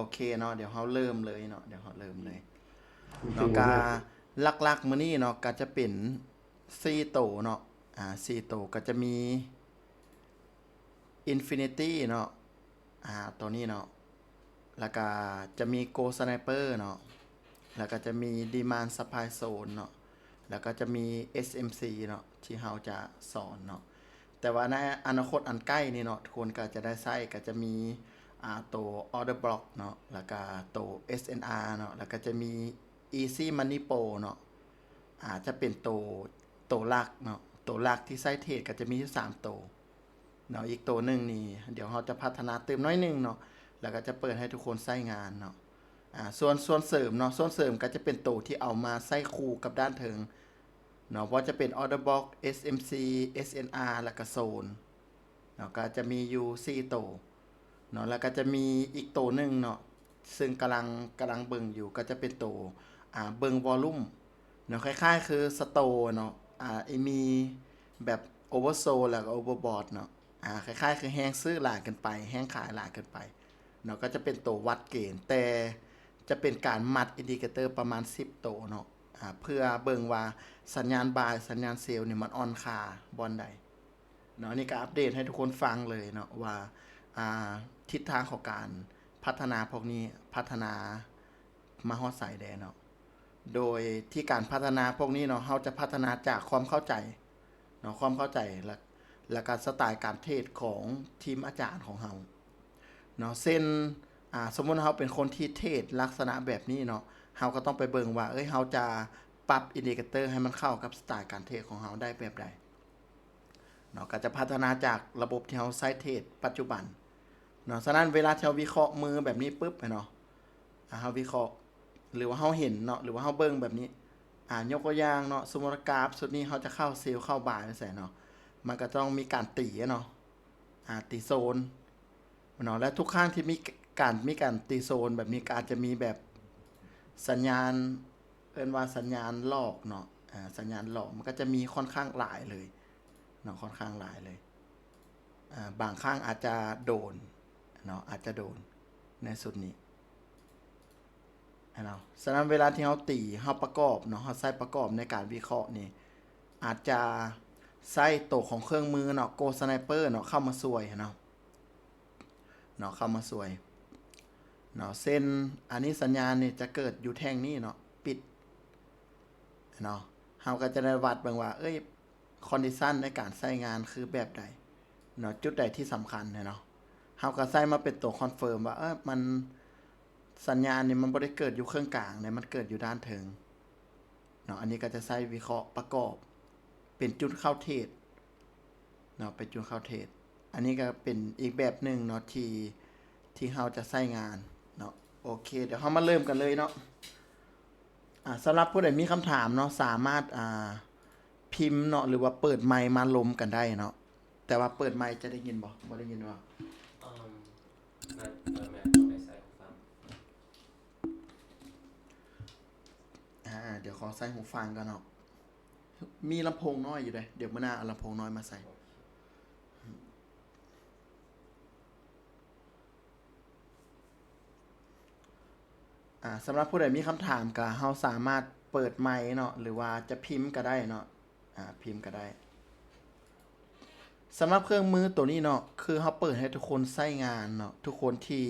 ອເຄເນາະ ດຽວເຮົາເລີ່ມເລີຍເນາະ ດຽວເຮົາເລີ່ມເລີຍເນາະ. ກະຫຼັກໆມື້ນີ້ເນາະ ກະຈະເປັນສີ່ໂຕເນາະ ອ່າ ສີ່ໂຕ ກະຈະມີ Infinity ເນາະ ອ່າ ໂຕນີ້ເນາະ ແລ້ວກະຈະມີ Gold Sniper ເນາະ ແລ້ວກະຈະມີ Demand Supply Zone ເນາະ ແລ້ວກະຈະມີ SMC ເນາະ ທີ່ເຮົາຈະສອນເນາະ. ແຕ່ວ່າໃນອະນາຄົດອັນໃກ້ນີ້ເນາະ ທຸກຄົນກະຈະໄດ້ໃຊ້ ກະຈະມີ ອ່າ ໂຕ Order Block ເນາະ ແລ້ວກະໂຕ SNR ເນາະ ແລ້ວກະຈະມີ Easy Money Pro ເນາະ ອ່າ ຈະເປັນໂຕ ໂຕຫຼັກເນາະ ໂຕຫຼັກທີ່ໃຊ້ເທຣດກະຈະມີຢູ່ສາມໂຕເນາະ. ອີກໂຕໜຶ່ງນີ້ ດຽວເຮົາຈະພັດທະນາຕື່ມໜ້ອຍໜຶ່ງເນາະ ແລ້ວກະຈະເປີດໃຫ້ທຸກຄົນໃຊ້ງານເນາະ. ອ່າ ສ່ວນ ສ່ວນເສີມເນາະ ສ່ວນເສີມກະຈະເປັນໂຕທີ່ເອົາມາໃຊ້ຄູ່ກັບດ້ານເທິງເນາະ ບໍ່ວ່າຈະເປັນ Order Block, SMC, SNR ແລ້ວກະ Zone ເນາະ ກະຈະມີຢູ່ສີ່ໂຕເນາະ. ແລ້ວກະຈະມີອີກໂຕໜຶ່ງເນາະ ເຊິ່ງກຳລັງ ກຳລັງເບິ່ງຢູ່ ກະຈະເປັນໂຕ ອ່າ ເບິ່ງ Volume ເນາະ ຄ້າຍໆຄື Store ເນາະ ອ່າ ມີແບບ Oversold ແລ້ວກະ Overbought ເນາະ ອ່າ ຄ້າຍໆຄືແຮງຊື້ຫຼາຍເກີນໄປ ແຮງຂາຍຫຼາຍເກີນໄປເນາະ ກະຈະເປັນໂຕວັດເກນ ແຕ່ຈະເປັນການມັດ Indicator ປະມານສິບໂຕເນາະ ອ່າ ເພື່ອເບິ່ງວ່າສັນຍານ Buy ສັນຍານ Sell ນີ້ມັນອ່ອນຄ່າບ່ອນໃດ ເນາະ. ອັນນີ້ກະອັບເດດໃຫ້ທຸກຄົນຟັງເລີຍເນາະວ່າ ອ່າ ທິດທາງຂອງການພັດທະນາພວກນີ້ ພັດທະນາມາຮອດໃສແດ່ເນາະ. ໂດຍທີ່ການພັດທະນາພວກນີ້ເນາະ ເຮົາຈະພັດທະນາຈາກຄວາມເຂົ້າໃຈເນາະ ຄວາມເຂົ້າໃຈ ແລະ ແລະກະສະໄຕການເທຣດຂອງທີມອາຈານຂອງເຮົາເນາະ. ເຊັ່ນ ອ່າ ສົມມຸດເຮົາເປັນຄົນທີ່ເທຣດລັກສະນະແບບນີ້ເນາະ ເຮົາກະຕ້ອງໄປເບິ່ງວ່າ ເອີຍ ເຮົາຈະປັບ Indicator ໃຫ້ມັນເຂົ້າກັບສະໄຕການເທຣດຂອງເຮົາໄດ້ແບບໃດ ເນາະ ກະຈະພັດທະນາຈາກລະບົບທີ່ເຮົາໃຊ້ເທຣດປັດຈຸບັນເນາະ. ສະນັ້ນເວລາທີ່ເຮົາວິເຄາະມືແບບນີ້ປຶບເນາະ ອ່າ ເຮົາວິເຄາະ ຫຼືວ່າເຮົາເຫັນເນາະ ຫຼືວ່າເຮົາເບິ່ງແບບນີ້ ອ່າ ຍົກຕົວຢ່າງເນາະ ສົມມຸດວ່າກາບຊຸດນີ້ເຮົາຈະເຂົ້າ Sell ເຂົ້າ Buy ໄປໃສເນາະ ມັນກະຕ້ອງມີການຕີເນາະ ອ່າ ຕີໂຊນເນາະ ແລະ ທຸກຄັ້ງທີ່ມີການ ມີການຕີໂຊນແບບນີ້ ກະອາດຈະມີແບບສັນຍານ ເອີ້ນວ່າສັນຍານຫຼອກເນາະ ອ່າ ສັນຍານຫຼອກ ມັນກະຈະມີຄ່ອນຂ້າງຫຼາຍເລີຍເນາະ ຄ່ອນຂ້າງຫຼາຍເລີຍ ອ່າ ບາງຄັ້ງອາດຈະໂດນເນາະ ອາດຈະໂດນໃນຊຸດນີ້ເນາະ. ສະນັ້ນເວລາທີ່ເຮົາຕີ ເຮົາປະກອບເນາະ ເຮົາໃຊ້ປະກອບໃນການວິເຄາະນີ້ ອາດຈະໃຊ້ໂຕຂອງເຄື່ອງມືເນາະ Gold Sniper ເນາະ ເຂົ້າມາຊ່ວຍເນາະ ເນາະ ເຂົ້າມາຊ່ວຍເນາະ. ເຊັ່ນ ອັນນີ້ສັນຍານນີ້ຈະເກີດຢູ່ແທ່ງນີ້ເນາະ ປິດເນາະ ເຮົາກະຈະໄດ້ວັດເບິ່ງວ່າ ເອີຍ condition ໃນການໃຊ້ງານຄືແບບໃດເນາະ ຈຸດໃດທີ່ສຳຄັນເນາະ ເຮົາກະໃຊ້ມາເປັນໂຕ confirm ວ່າ ເອີ ມັນ ສັນຍານນີ້ມັນບໍ່ໄດ້ເກີດຢູ່ເຄິ່ງກາງເດ້ ມັນເກີດຢູ່ດ້ານເທິງເນາະ. ອັນນີ້ກະຈະໃຊ້ວິເຄາະປະກອບເປັນຈຸດເຂົ້າເທຣດເນາະ ເປັນຈຸດເຂົ້າເທຣດ. ອັນນີ້ກະເປັນອີກແບບໜຶ່ງເນາະ ທີ່ ທີ່ເຮົາຈະໃຊ້ງານເນາະ. ໂອເຄ ດຽວເຮົາມາເລີ່ມກັນເລີຍເນາະ. ອ່າ ສຳລັບຜູ້ໃດມີຄຳຖາມເນາະ ສາມາດ ອ່າ ພິມເນາະ ຫຼືວ່າເປີດໄມມາລົມກັນໄດ້ເນາະ. ແຕ່ວ່າເປີດໄມຈະໄດ້ຍິນບໍ່? ບໍ່ໄດ້ຍິນບໍ່? ເອີ ແມ່ນ ແມ່ນ ຕ້ອງໄດ້ໃສ່ຫູຟັງ. ອ່າ ດຽວຂໍໃສ່ຫູຟັງກ່ອນເນາະ. ມີລຳໂພງນ້ອຍຢູ່ເດ້ ດຽວມື້ໜ້າເອົາລຳໂພງນ້ອຍມາໃສ່. ອ່າ ສຳລັບຜູ້ໃດມີຄຳຖາມກະເຮົາສາມາດເປີດໄມເນາະ ຫຼືວ່າຈະພິມກະໄດ້ເນາະ ອ່າ ພິມກະໄດ້. ສຳລັບເຄື່ອງມືໂຕນີ້ເນາະ ຄືເຮົາເປີດໃຫ້ທຸກຄົນໃຊ້ງານເນາະ ທຸກຄົນທີ່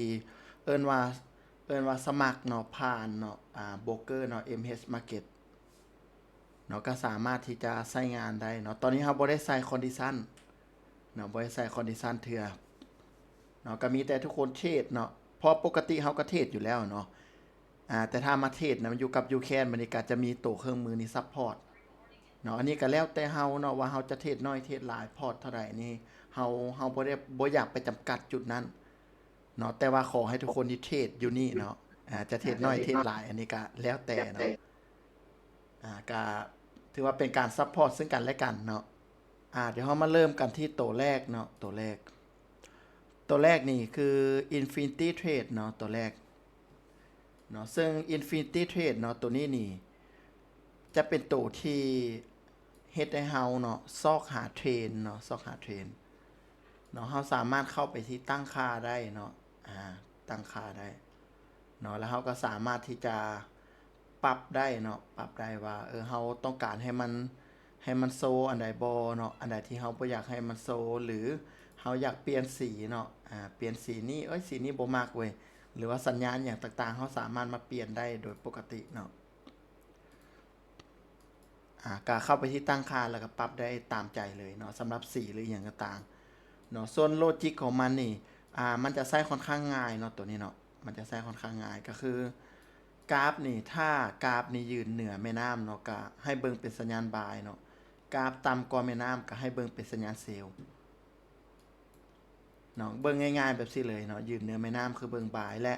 ເອີ້ນວ່າ ເອີ້ນວ່າສະໝັກເນາະ ຜ່ານເນາະ ອ່າ ໂບຣກເກີເນາະ MH Market ເນາະ ກະສາມາດທີ່ຈະໃຊ້ງານໄດ້ເນາະ. ຕອນນີ້ເຮົາບໍ່ໄດ້ໃສ່ condition ເນາະ ບໍ່ໄດ້ໃສ່ condition ເທື່ອເນາະ ກະມີແຕ່ທຸກຄົນເທຣດເນາະ ເພາະປົກກະຕິເຮົາກະເທຣດຢູ່ແລ້ວເນາະ. ອ່າ ແຕ່ຖ້າມາເທຣດນຳຢູ່ກັບ YouCan ບາດນີ້ກະຈະມີໂຕເຄື່ອງມືນີ້ support ເນາະ. ອັນນີ້ກະແລ້ວແຕ່ເຮົາເນາະ ວ່າເຮົາຈະເທຣດໜ້ອຍເທຣດຫຼາຍ ພອດເທົ່າໃດນີ້ ເຮົາ ເຮົາບໍ່ໄດ້ ບໍ່ຢາກໄປຈຳກັດຈຸດນັ້ນເນາະ ແຕ່ວ່າຂໍໃຫ້ທຸກຄົນທີ່ເທຣດຢູ່ນີ້ເນາະ ອ່າ ຈະເທຣດໜ້ອຍເທຣດຫຼາຍ ອັນນີ້ກະແລ້ວແຕ່ເນາະ. ອ່າ ກະຖືວ່າເປັນການ support ເຊິ່ງກັນແລະກັນເນາະ. ອ່າ ດຽວເຮົາມາເລີ່ມກັນທີ່ໂຕແລກເນາະ ໂຕແລກ ໂຕແລກນີ້ຄື Infinity Trade ເນາະ ໂຕແລກເນາະ. ເຊິ່ງ Infinity Trade ເນາະ ໂຕນີ້ນີ້ຈະເປັນໂຕທີ່ເຮັດໃຫ້ເຮົາເນາະ ຊອກຫາເທຣນເນາະ ຊອກຫາເທຣນເນາະ. ເຮົາສາມາດເຂົ້າໄປທີ່ຕັ້ງຄ່າໄດ້ເນາະ ອ່າ ຕັ້ງຄ່າໄດ້ ເນາະ ແລ້ວເຮົາກໍສາມາດທີ່ຈະປັບໄດ້ເນາະ ປັບໄດ້ວ່າ ເອີ ເຮົາຕ້ອງການໃຫ້ມັນ ໃຫ້ມັນໂຊອັນໃດບໍ່ເນາະ ອັນໃດທີ່ເຮົາບໍ່ຢາກໃຫ້ມັນໂຊ ຫຼືເຮົາຢາກປ່ຽນສີເນາະ ອາ ປ່ຽນສີນີ້ ເອີຍ ສີນີ້ບໍ່ມັກເວີຍ ຫຼືວ່າສັນຍານຫຍັງຕ່າງໆ ເຮົາສາມາດມາປ່ຽນໄດ້ໂດຍປົກກະຕິເນາະ. ອາ ກະເຂົ້າໄປທີ່ຕັ້ງຄ່າ ແລ້ວກະປັບໄດ້ຕາມໃຈເລີຍເນາະ ສຳລັບສີ ຫຼື ອີ່ຫຍັງກໍຕາມເນາະ. ສ່ວນໂລຈິກຂອງມັນນີ້ ອາ ມັນຈະໃຊ້ຄ່ອນຂ້າງງ່າຍເນາະ ໂຕນີ້ເນາະ ມັນຈະໃຊ້ຄ່ອນຂ້າງງ່າຍ ກໍຄືກາຟນີ້ ຖ້າກາຟນີ້ຢືນເໜືອແມ່ນ້ຳເນາະ ກະໃຫ້ເບິ່ງເປັນສັນຍານບາຍເນາະ ກາຟຕ່ຳກວ່າແມ່ນ້ຳ ກະໃຫ້ເບິ່ງເປັນສັນຍານເຊວ ເນາະ ເບິ່ງງ່າຍໆແບບຊີ້ເລີຍເນາະ ຢືນເໜືອແມ່ນ້ຳຄືເບິ່ງບາຍ ແລະ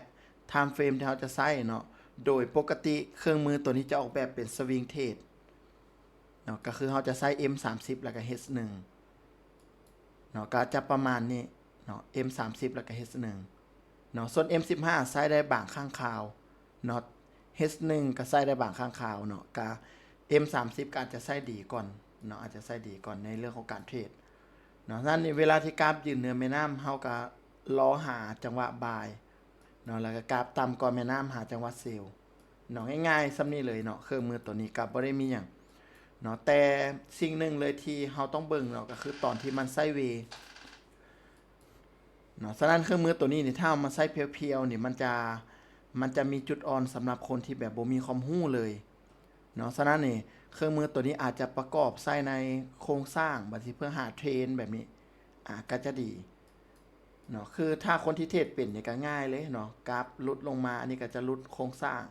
ທາມເຟຣມທີ່ເຮົາຈະໃຊ້ເນາະ ໂດຍປົກກະຕິເຄື່ອງມືໂຕນີ້ຈະອອກແບບເປັນສະວິງເທຣດເນາະ ກໍຄືເຮົາຈະໃຊ້ເອັມສາມສິບ ແລ້ວກໍເຮດໜຶ່ງເນາະ ກໍຈະປະມານນີ້ເນາະ ເອັມສາມສິບ ແລ້ວກໍເຮດໜຶ່ງເນາະ. ສ່ວນເອັມສິບຫ້າໃຊ້ໄດ້ບາງຄັ້ງຄາວເນາະ ເຮດໜຶ່ງກໍໃຊ້ໄດ້ບາງຄັ້ງຄາວເນາະ ກະເອັມສາມສິບກໍອາດຈະໃຊ້ດີກ່ອນເນາະ ອາດຈະໃຊ້ດີກ່ອນໃນເລື່ອງຂອງການເທຣດເນາະ. ສະນັ້ນນີ້ ເວລາທີ່ກາຟຢືນເໜືອແມ່ນ້ຳ ເຮົາກໍລໍຫາຈັງຫວະບາຍເນາະ ແລ້ວກໍກາຟຕ່ຳກວ່າແມ່ນ້ຳ ຫາຈັງຫວະເຊວເນາະ ງ່າຍໆສ່ຳນີ້ເລີຍເນາະ. ເຄື່ອງມືໂຕນີ້ກໍບໍ່ໄດ້ມີຫຍັງເນາະ ແຕ່ສິ່ງໜຶ່ງເລີຍທີ່ເຮົາຕ້ອງເບິ່ງເນາະ ກໍຄືຕອນທີ່ມັນໄຊເວ ເນາະ. ສະນັ້ນເຄື່ອງມືໂຕນີ້ນີ້ ຖ້າເອົາມາໃຊ້ພຽວໆນີ້ ມັນຈະ ມັນຈະມີຈຸດອ່ອນສຳລັບຄົນທີ່ແບບບໍ່ມີຄວາມຮູ້ເລີຍເນາະ. ສະນັ້ນນີ້ ເຄື່ອງມືໂຕນີ້ອາດຈະປະກອບໃຊ້ໃນໂຄງສ້າງ ບາງທີເພື່ອຫາເທຣນແບບນີ້ ອາ ກໍຈະດີເນາະ. ຄືຖ້າຄົນທີ່ເທຣດເປັນນີ້ກໍງ່າຍເລີຍເນາະ ກາຟຫຼຸດລົງມາ ອັນນີ້ກໍຈະຫຼຸດໂຄງສ້າງ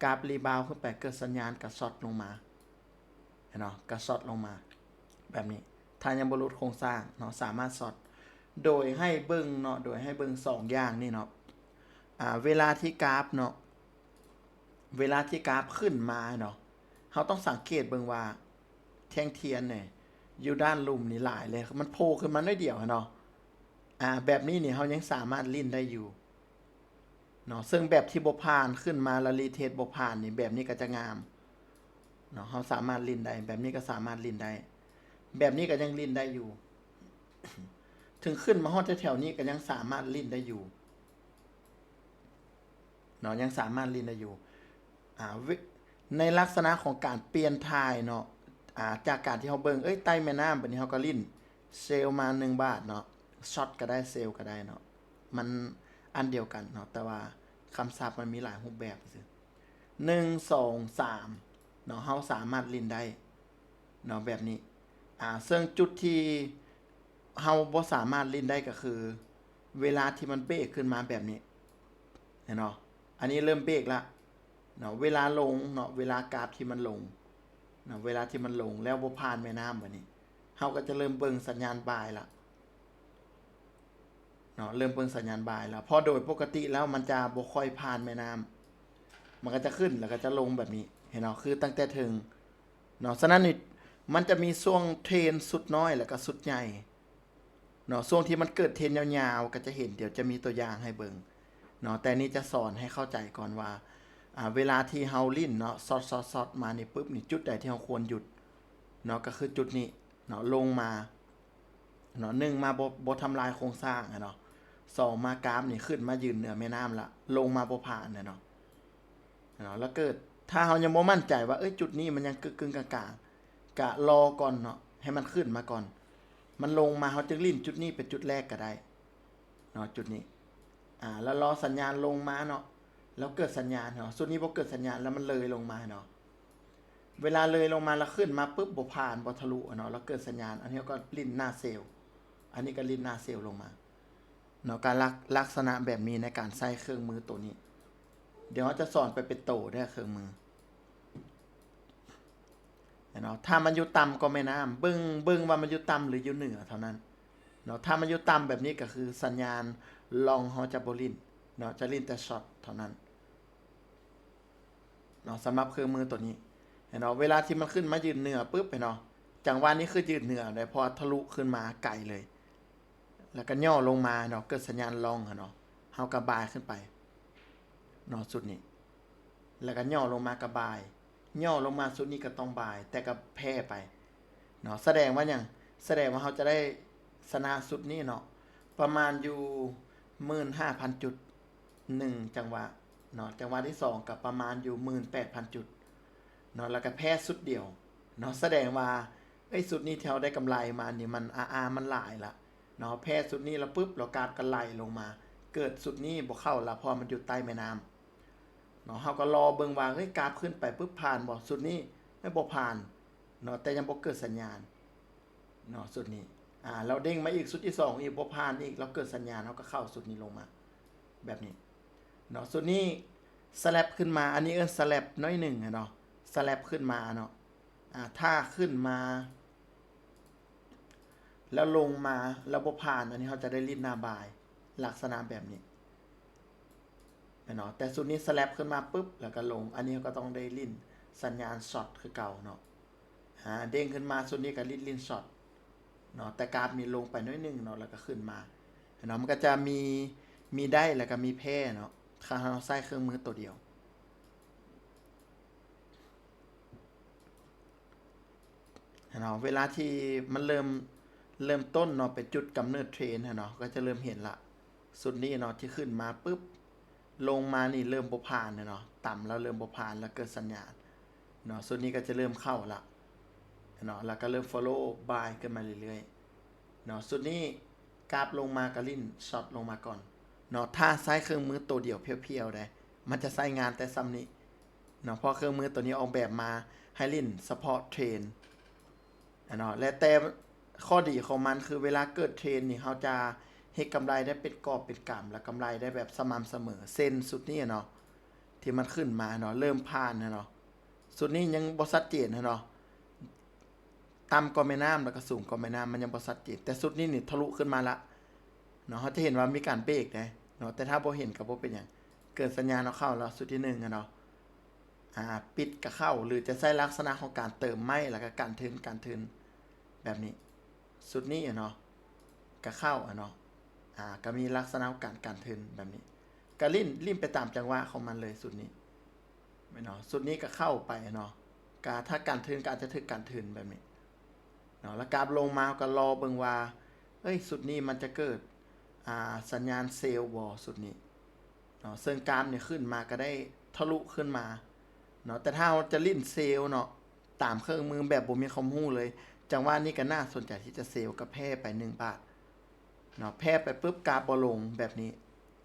ກາຟຣີບາວຂຶ້ນໄປ ເກີດສັນຍານກໍຊັອດລົງມາ ເຫັນເນາະ ກະຊັອດລົງມາແບບນີ້ ຖ້າຍັງບໍ່ຫຼຸດໂຄງສ້າງເນາະ ສາມາດຊັອດ ໂດຍໃຫ້ເບິ່ງເນາະ ໂດຍໃຫ້ເບິ່ງສອງຢ່າງນີ້ເນາະ ອາ ເວລາທີ່ກາຟເນາະ ເວລາທີ່ກາຟຂຶ້ນມາເນາະ ເຮົາຕ້ອງສັງເກດເບິ່ງວ່າແທ່ງທຽນນີ້ຢູ່ດ້ານລຸ່ມນີ້ຫຼາຍເລີຍ ມັນໂຜ່ຂຶ້ນມາໜ້ອຍດຽວເນາະ ອາ ແບບນີ້ນີ້ເຮົາຍັງສາມາດຫຼິ້ນໄດ້ຢູ່ ເນາະ ເຊິ່ງແບບທີ່ບໍ່ຜ່ານ ຂຶ້ນມາແລ້ວຣີເທສບໍ່ຜ່ານນີ້ ແບບນີ້ກໍຈະງາມເນາະ ເຮົາສາມາດຫຼິ້ນໄດ້ ແບບນີ້ກໍສາມາດຫຼິ້ນໄດ້ ແບບນີ້ກໍຍັງຫຼິ້ນໄດ້ຢູ່ ເຖິງຂຶ້ນມາຮອດແຖວໆນີ້ກໍຍັງສາມາດຫຼິ້ນໄດ້ຢູ່ເນາະ ຍັງສາມາດຫຼິ້ນໄດ້ຢູ່ ອາ ເວ ໃນລັກສະນະຂອງການປ່ຽນຖ່າຍເນາະ ອາ ຈາກການທີ່ເຮົາເບິ່ງ ເອີຍ ໃຕ້ແມ່ນ້ຳ ບາດນີ້ເຮົາກໍຫຼິ້ນ ເຊວມາໜຶ່ງບາດເນາະ ຊັອດກໍໄດ້ ເຊວກໍໄດ້ເນາະ ມັນອັນດຽວກັນເນາະ ແຕ່ວ່າຄຳສັບມັນມີຫຼາຍຮູບແບບຊື່ໆ ໜຶ່ງ ສອງ ສາມ ເນາະ ເຮົາສາມາດຫຼິ້ນໄດ້ເນາະ ແບບນີ້ ອາ ເຊິ່ງຈຸດທີ່ເຮົາບໍ່ສາມາດຫຼິ້ນໄດ້ກໍຄື ເວລາທີ່ມັນເບຣກຂຶ້ນມາແບບນີ້ ເຫັນເນາະ ອັນນີ້ເລີ່ມເບຣກລະເນາະ ເວລາລົງເນາະ ເວລາກາຟທີ່ມັນລົງເນາະ ເວລາທີ່ມັນລົງແລ້ວບໍ່ຜ່ານແມ່ນ້ຳ ບາດນີ້ເຮົາກໍຈະເລີ່ມເບິ່ງສັນຍານບາຍລະ ເນາະ ເລີ່ມເບິ່ງສັນຍານບາຍແລ້ວ ເພາະໂດຍປົກກະຕິແລ້ວມັນຈະບໍ່ຄ່ອຍຜ່ານແມ່ນ້ຳ ມັນກໍຈະຂຶ້ນ ແລ້ວກໍຈະລົງແບບນີ້ ເຫັນເນາະ ຄືຕັ້ງແຕ່ເທິງເນາະ. ສະນັ້ນນີ້ ມັນຈະມີຊ່ວງເທຣນຊຸດນ້ອຍ ແລ້ວກໍຊຸດໃຫຍ່ເນາະ ຊ່ວງທີ່ມັນເກີດເທຣນຍາວໆ ກໍຈະເຫັນ ດຽວຈະມີຕົວຢ່າງໃຫ້ເບິ່ງເນາະ ແຕ່ນີ້ຈະສອນໃຫ້ເຂົ້າໃຈກ່ອນວ່າ ອາ ເວລາທີ່ເຮົາຫຼິ້ນເນາະ ຊັອດໆໆ ມານີ້ປຶບນີ້ ຈຸດໃດທີ່ເຮົາຄວນຢຸດເນາະ ກໍຄືຈຸດນີ້ເນາະ ລົງມາ ເນາະ ໜຶ່ງມາບໍ່ ບໍ່ທຳລາຍໂຄງສ້າງຫັ້ນເນາະ ສອງມາກາຟນີ້ຂຶ້ນມາຢືນເໜືອແມ່ນ້ຳລະ ລົງມາບໍ່ຜ່ານຫັ້ນເນາະ ເນາະ ລະເກີດ ຖ້າເຮົາຍັງບໍ່ໝັ້ນໃຈວ່າ ເອີຍ ຈຸດນີ້ມັນຍັງກຶ່ງໆກາງໆ ກະລໍກ່ອນເນາະ ໃຫ້ມັນຂຶ້ນມາກ່ອນ ມັນລົງມາ ເຮົາຈຶ່ງຫຼິ້ນຈຸດນີ້ເປັນຈຸດແລກກະໄດ້ເນາະ ຈຸດນີ້ ອາ ລະລໍສັນຍານລົງມາເນາະ ແລ້ວເກີດສັນຍານເນາະ ຊຸດນີ້ບໍ່ເກີດສັນຍານ ລະມັນເລີຍລົງມາເນາະ ເວລາເລີຍລົງມາລະຂຶ້ນມາປຶບ ບໍ່ຜ່ານ ບໍ່ທະລຸເນາະ ລະເກີດສັນຍານ ອັນນີ້ເຮົາກໍຫຼິ້ນໜ້າເຊວ ອັນນີ້ກໍຫຼິ້ນໜ້າເຊວລົງມາເນາະ ການລັກ ລັກສະນະແບບນີ້ໃນການໃຊ້ເຄື່ອງມືໂຕນີ້ ດຽວເຮົາຈະສອນໄປເປັນໂຕເດີ ເຄື່ອງມື ເນາະ ຖ້າມັນຢູ່ຕ່ຳກວ່າແມ່ນ້ຳ ເບິ່ງ ເບິ່ງວ່າມັນຢູ່ຕ່ຳ ຫຼື ຢູ່ເໜືອເທົ່ານັ້ນເນາະ ຖ້າມັນຢູ່ຕ່ຳແບບນີ້ ກໍຄືສັນຍານລອງເຮົາຈະບໍ່ຫຼິ້ນເນາະ ຈະຫຼິ້ນແຕ່ຊັອດເທົ່ານັ້ນ ເນາະ ສຳລັບເຄື່ອງມືໂຕນີ້ ເຫັນເນາະ ເວລາທີ່ມັນຂຶ້ນມາຢືນເໜືອປຶບ ເຫັນເນາະ ຈັງຫວະນີ້ຄືຢືນເໜືອໄດ໋ ເພາະວ່າທະລຸຂຶ້ນມາໄກເລີຍ ແລ້ວກໍຫຍໍ້ລົງມາເນາະ ເກີດສັນຍານລອງຫັ້ນເນາະ ເຮົາກໍບາຍຂຶ້ນໄປເນາະ ຊຸດນີ້ ແລ້ວກໍຫຍໍ້ລົງມາກໍບາຍ ຫຍໍ້ລົງມາຊຸດນີ້ກໍຕ້ອງບາຍ ແຕ່ກໍແພ້ໄປເນາະ ສະແດງວ່າຫຍັງ ສະແດງວ່າເຮົາຈະໄດ້ຊະນະຊຸດນີ້ເນາະ ປະມານຢູ່ໝື່ນຫ້າພັນຈຸດ ໜຶ່ງຈັງຫວະ ເນາະ ຈັງຫວະທີສອງກໍປະມານຢູ່ ໝື່ນແປດພັນຈຸດເນາະ ແລ້ວກໍແພ້ຊຸດດຽວເນາະ ສະແດງວ່າ ເອີຍ ຊຸດນີ້ທີ່ເຮົາໄດ້ກຳໄລມານີ້ ມັນ ອາ ອາ ມັນຫຼາຍລະເນາະ ແພ້ຊຸດນີ້ລະປຶບ ແລ້ວກາບກໍໄຫຼລົງມາ ເກີດຊຸດນີ້ບໍ່ເຂົ້າລະ ເພາະວ່າມັນຢູ່ໃຕ້ແມ່ນ້ຳເນາະ ເຮົາກໍລໍເບິ່ງວ່າ ເອີຍ ກາບຂຶ້ນໄປປຶບ ຜ່ານບໍ່ ຊຸດນີ້ ເອີຍ ບໍ່ຜ່ານເນາະ ແຕ່ຍັງບໍ່ເກີດສັນຍານເນາະ ຊຸດນີ້ ອາ ແລ້ວເດ້ງມາອີກຊຸດທີສອງອີກ ບໍ່ຜ່ານອີກ ແລ້ວເກີດສັນຍານ ເຮົາກໍເຂົ້າຊຸດນີ້ລົງມາ ແບບນີ້ເນາະ ຊຸດນີ້ສະແລັບຂຶ້ນມາ ອັນນີ້ເອີ້ນສະແລັບໜ້ອຍໜຶ່ງເນາະ ສະແລັບຂຶ້ນມາເນາະ ອາ ຖ້າຂຶ້ນມາ ແລ້ວລົງມາ ແລ້ວບໍ່ຜ່ານ ອັນນີ້ເຮົາຈະໄດ້ຫຼິ້ນໜ້າບາຍ ລັກສະນະແບບນີ້ແມ່ນເນາະ ແຕ່ຊຸດນີ້ສະແລັບຂຶ້ນມາປຶບ ແລ້ວກໍລົງ ອັນນີ້ເຮົາກໍຕ້ອງໄດ້ຫຼິ້ນສັນຍານຊັອດຄືເກົ່າເນາະ ອາ ເດ້ງຂຶ້ນມາຊຸດນີ້ກໍຫຼິ້ນ ຫຼິ້ນຊັອດເນາະ ແຕ່ກາບນີ້ລົງໄປໜ້ອຍໜຶ່ງເນາະ ແລ້ວກໍຂຶ້ນມາເນາະ ມັນກໍຈະມີ ມີໄດ້ ແລ້ວກໍມີແພ້ເນາະ ຖ້າເຮົາໃຊ້ເຄື່ອງມືໂຕດຽວເນາະ ເວລາທີ່ມັນເລີ່ມ ເລີ່ມຕົ້ນເນາະ ເປັນຈຸດກຳເນີດເທຣນຫັ້ນເນາະ ກໍຈະເລີ່ມເຫັນລະ ຊຸດນີ້ເນາະ ທີ່ຂຶ້ນມາປຶບ ລົງມານີ້ເລີ່ມບໍ່ຜ່ານແລ້ວເນາະ ຕ່ຳແລ້ວເລີ່ມບໍ່ຜ່ານ ແລ້ວເກີດສັນຍານເນາະ ຊຸດນີ້ກໍຈະເລີ່ມເຂົ້າລະເນາະ ແລ້ວກໍເລີ່ມ follow buy ຂຶ້ນມາເລື້ອຍໆເນາະ ຊຸດນີ້ກາບລົງມາກໍຫຼິ້ນຊັອດລົງມາກ່ອນເນາະ ຖ້າໃຊ້ເຄື່ອງມືໂຕດຽວພຽວໆໄດ໋ ມັນຈະໃຊ້ງານແຕ່ສ່ຳນີ້ເນາະ ເພາະເຄື່ອງມືໂຕນີ້ອອກແບບມາໃຫ້ຫຼິ້ນສະເພາະເທຣນ ອະເນາະ ແລະ ແຕ່ຂໍ້ດີຂອງມັນຄືເວລາເກີດເທຣນນີ້ ເຮົາຈະເຮັດກຳໄລໄດ້ເປັນກອບເປັນກຳ ແລະ ກຳໄລໄດ້ແບບສະໝ່ຳສະເໝີ ເຊັ່ນຊຸດນີ້ເນາະ ທີ່ມັນຂຶ້ນມາເນາະ ເລີ່ມຜ່ານເນາະ ຊຸດນີ້ຍັງບໍ່ຊັດເຈນເນາະ ຕ່ຳກວ່າແມ່ນ້ຳ ແລ້ວກໍສູງກວ່າແມ່ນ້ຳ ມັນຍັງບໍ່ຊັດເຈນ ແຕ່ຊຸດນີ້ນີ້ທະລຸຂຶ້ນມາລະເນາະ ເຮົາຈະເຫັນວ່າມີການເບຣກເດ້ເນາະ ແຕ່ຖ້າບໍ່ເຫັນກໍບໍ່ເປັນຫຍັງ ເກີດສັນຍານເຮົາເຂົ້າແລ້ວ ຊຸດທີໜຶ່ງເນາະ ອາ ປິດກະເຂົ້າ ຫຼື ຈະໃຊ້ລັກສະນະຂອງການເຕີມໄມ້ ແລ້ວກະກັນທຶນ ກັນທຶນແບບນີ້ ຊຸດນີ້ເນາະ ກະເຂົ້າເນາະ ອາ ກະມີລັກສະນະຂອງການກັນທຶນແບບນີ້ ກະຫຼິ້ນ ຫຼິ້ນໄປຕາມຈັງຫວະຂອງມັນເລີຍຊຸດນີ້ແມ່ນເນາະ ຊຸດນີ້ກະເຂົ້າໄປເນາະ ກະຖ້າກັນທຶນກະອາດຈະຖືກກັນທຶນແບບນີ້ເນາະ ແລ້ວກາບລົງມາ ເຮົາກະລໍເບິ່ງວ່າ ເອີຍ ຊຸດນີ້ມັນຈະເກີດ ອາ ສັນຍານເຊວບໍ່ ຊຸດນີ້ ເນາະ ເຊິ່ງກາບນີ້ຂຶ້ນມາກໍໄດ້ທະລຸຂຶ້ນມາເນາະ ແຕ່ຖ້າເຮົາຈະຫຼິ້ນເຊວເນາະ ຕາມເຄື່ອງມືແບບບໍ່ມີຄວາມຮູ້ເລີຍ ຈັງຫວະນີ້ກໍໜ້າສົນໃຈທີ່ຈະເຊວ ກໍແພ້ໄປໜຶ່ງບາດເນາະ ແພ້ໄປປຶບ ກາບບໍ່ລົງແບບນີ້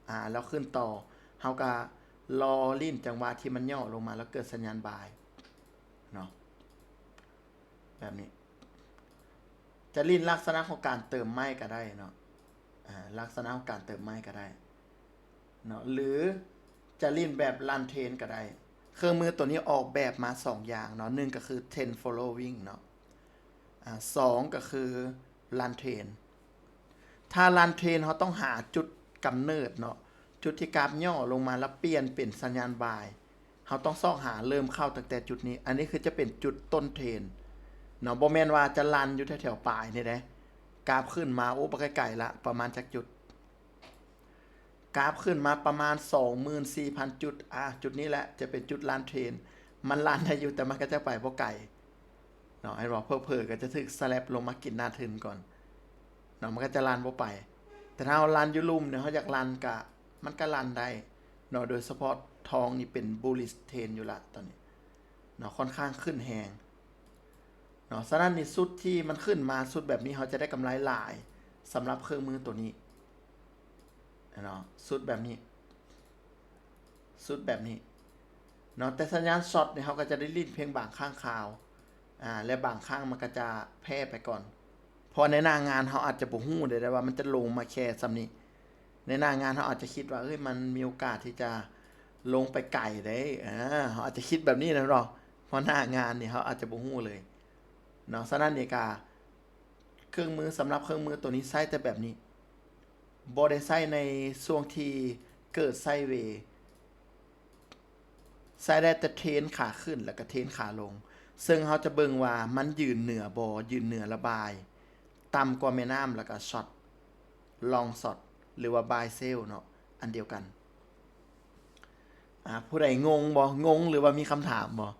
ອາ ແລ້ວຂຶ້ນຕໍ່ ເຮົາກໍລໍຫຼິ້ນຈັງຫວະທີ່ມັນຫຍໍ້ລົງມາ ແລ້ວເກີດສັນຍານບາຍເນາະ ແບບນີ້ ຈະຫຼິ້ນລັກສະນະຂອງການເຕີມໄມ້ກໍໄດ້ເນາະ ອາ ລັກສະນະຂອງການເຕີມໄມ້ກໍໄດ້ເນາະ ຫຼື ຈະຫຼິ້ນແບບຣັນເທຣນກໍໄດ້ ເຄື່ອງມືໂຕນີ້ອອກແບບມາສອງຢ່າງເນາະ ໜຶ່ງກໍຄືເທຣນຟໍໂລວິງເນາະ ອາ ສອງກໍຄືຣັນເທຣນ ຖ້າຣັນເທຣນ ເຮົາຕ້ອງຫາຈຸດກຳເນີດເນາະ ຈຸດທີ່ກາບຫຍໍ້ລົງມາ ແລ້ວປ່ຽນເປັນສັນຍານບາຍ ເຮົາຕ້ອງຊອກຫາເລີ່ມເຂົ້າຕັ້ງແຕ່ຈຸດນີ້ ອັນນີ້ຄືຈະເປັນຈຸດຕົ້ນເທຣນເນາະ ບໍ່ແມ່ນວ່າຈະຣັນຢູ່ແຖວໆປາຍນີ້ເດ້ ກາບຂຶ້ນມາ ໂອ້ ບັກໄກໆລະ ປະມານຈັກຈຸດ ກາບຂຶ້ນມາປະມານສອງໝື່ນສີ່ພັນຈຸດ ອາ ຈຸດນີ້ແຫຼະຈະເປັນຈຸດຣັນເທຣນ ມັນຣັນໄດ້ຢູ່ ແຕ່ມັນກໍຈະໄປບໍ່ໄກເນາະ ເຫັນບໍ່ ເຜີໆກໍຈະຖືກສະແລັບລົງມາກິນໜ້າທຶນກ່ອນເນາະ ມັນກໍຈະຣັນບໍ່ໄປ ແຕ່ຖ້າເຮົາຣັນຢູ່ລຸ່ມນີ້ ເຮົາຢາກຣັນກະ ມັນກະຣັນໄດ້ເນາະ ໂດຍສະເພາະທອງນີ້ເປັນບູລລິສເທຣນຢູ່ລະຕອນນີ້ເນາະ ຂ້ອນຂ້າງຂຶ້ນແຮງເນາະ ສະນັ້ນນີ້ຊຸດທີ່ມັນຂຶ້ນມາ ຊຸດແບບນີ້ເຮົາຈະໄດ້ກຳໄລຫຼາຍ ສຳລັບເຄື່ອງມືໂຕນີ້ເນາະ ຊຸດແບບນີ້ ຊຸດແບບນີ້ເນາະ ແຕ່ສັນຍານຊັອດນີ້ ເຮົາກໍຈະໄດ້ຫຼິ້ນພຽງບາງຄັ້ງຄາວ ອາ ແລະ ບາງຄັ້ງມັນກໍຈະແພ້ໄປກ່ອນ ເພາະໃນໜ້າງານເຮົາອາດຈະບໍ່ຮູ້ໄດ້ວ່າມັນຈະລົງມາແຄ່ສ່ຳນີ້ ໃນໜ້າງານເຮົາອາດຈະຄິດວ່າ ເອີຍ ມັນມີໂອກາດທີ່ຈະລົງໄປໄກເດ້ ເຮົາອາດຈະຄິດແບບນີ້ນະເນາະ ເພາະໜ້າງານນີ້ເຮົາອາດຈະບໍ່ຮູ້ເລີຍເນາະ ສະນັ້ນນີ້ກະ ເຄື່ອງມື ສຳລັບເຄື່ອງມືໂຕນີ້ໃຊ້ແຕ່ແບບນີ້ ບໍ່ໄດ້ໃຊ້ໃນຊ່ວງທີ່ເກີດໄຊເວ ໃຊ້ໄດ້ແຕ່ເທຣນຂາຂຶ້ນ ແລ້ວກະເທຣນຂາລົງ ເຊິ່ງເຮົາຈະເບິ່ງວ່າມັນຢືນເໜືອບໍ່ ຢືນເໜືອລະບາຍ ຕ່ຳກວ່າແມ່ນ້ຳ ແລ້ວກະຊັອດ ລອງຊັອດ ຫຼືວ່າບາຍເຊວເນາະ ອັນດຽວກັນ. ອາ ຜູ້ໃດງົງບໍ່? ງົງ ຫຼືວ່າມີຄຳຖາມບໍ່?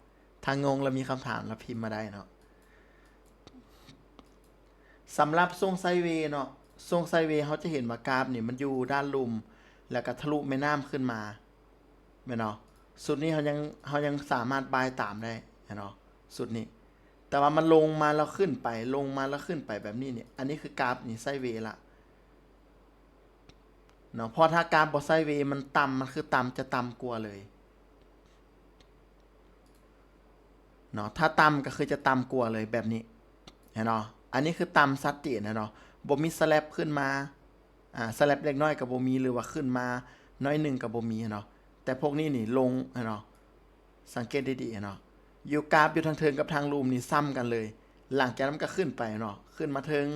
ຖ້າງົງ ແລ້ວມີຄຳຖາມ ແລ້ວພິມມາໄດ້ເນາະ. ສຳລັບຊ່ວງໄຊເວເນາະ ຊ່ວງໄຊເວເຮົາຈະເຫັນວ່າກາບນີ້ມັນຢູ່ດ້ານລຸ່ມ ແລ້ວກະທະລຸແມ່ນ້ຳຂຶ້ນມາ ແມ່ນເນາະ? ຊຸດນີ້ເຮົາຍັງ ເຮົາຍັງສາມາດບາຍຕາມໄດ້ແມ່ນເນາະ? ຊຸດນີ້ ແຕ່ວ່າມັນລົງມາແລ້ວຂຶ້ນໄປ ລົງມາແລ້ວຂຶ້ນໄປແບບນີ້ນີ້ ອັນນີ້ຄືກາຟນີ້ໄຊເວລະເນາະ. ເພາະຖ້າກາຟບໍ່ໄຊເວ ມັນຕ່ຳ ມັນຄືຕ່ຳ ຈະຕ່ຳກວ່າເລີຍເນາະ. ຖ້າຕ່ຳກໍຄືຈະຕ່ຳກວ່າເລີຍແບບນີ້ ເຫັນເນາະ? ອັນນີ້ຄືຕ່ຳຊັດເຈນ ເຫັນເນາະ? ບໍ່ມີສະແລັບຂຶ້ນມາ ອາ ສະແລັບເລັກນ້ອຍກໍບໍ່ມີ ຫຼືວ່າຂຶ້ນມາໜ້ອຍໜຶ່ງກໍບໍ່ມີເນາະ. ແຕ່ພວກນີ້ນີ້ລົງເນາະ, ສັງເກດດີໆເນາະ, ຢູ່ກາຟຢູ່ທາງເທິງກັບທາງລຸ່ມນີ້ຊ້ຳກັນເລີຍ. ຫຼັງຈາກນັ້ນມັນກໍຂຶ້ນໄປເນາະ, ຂຶ້ນມາເທິງ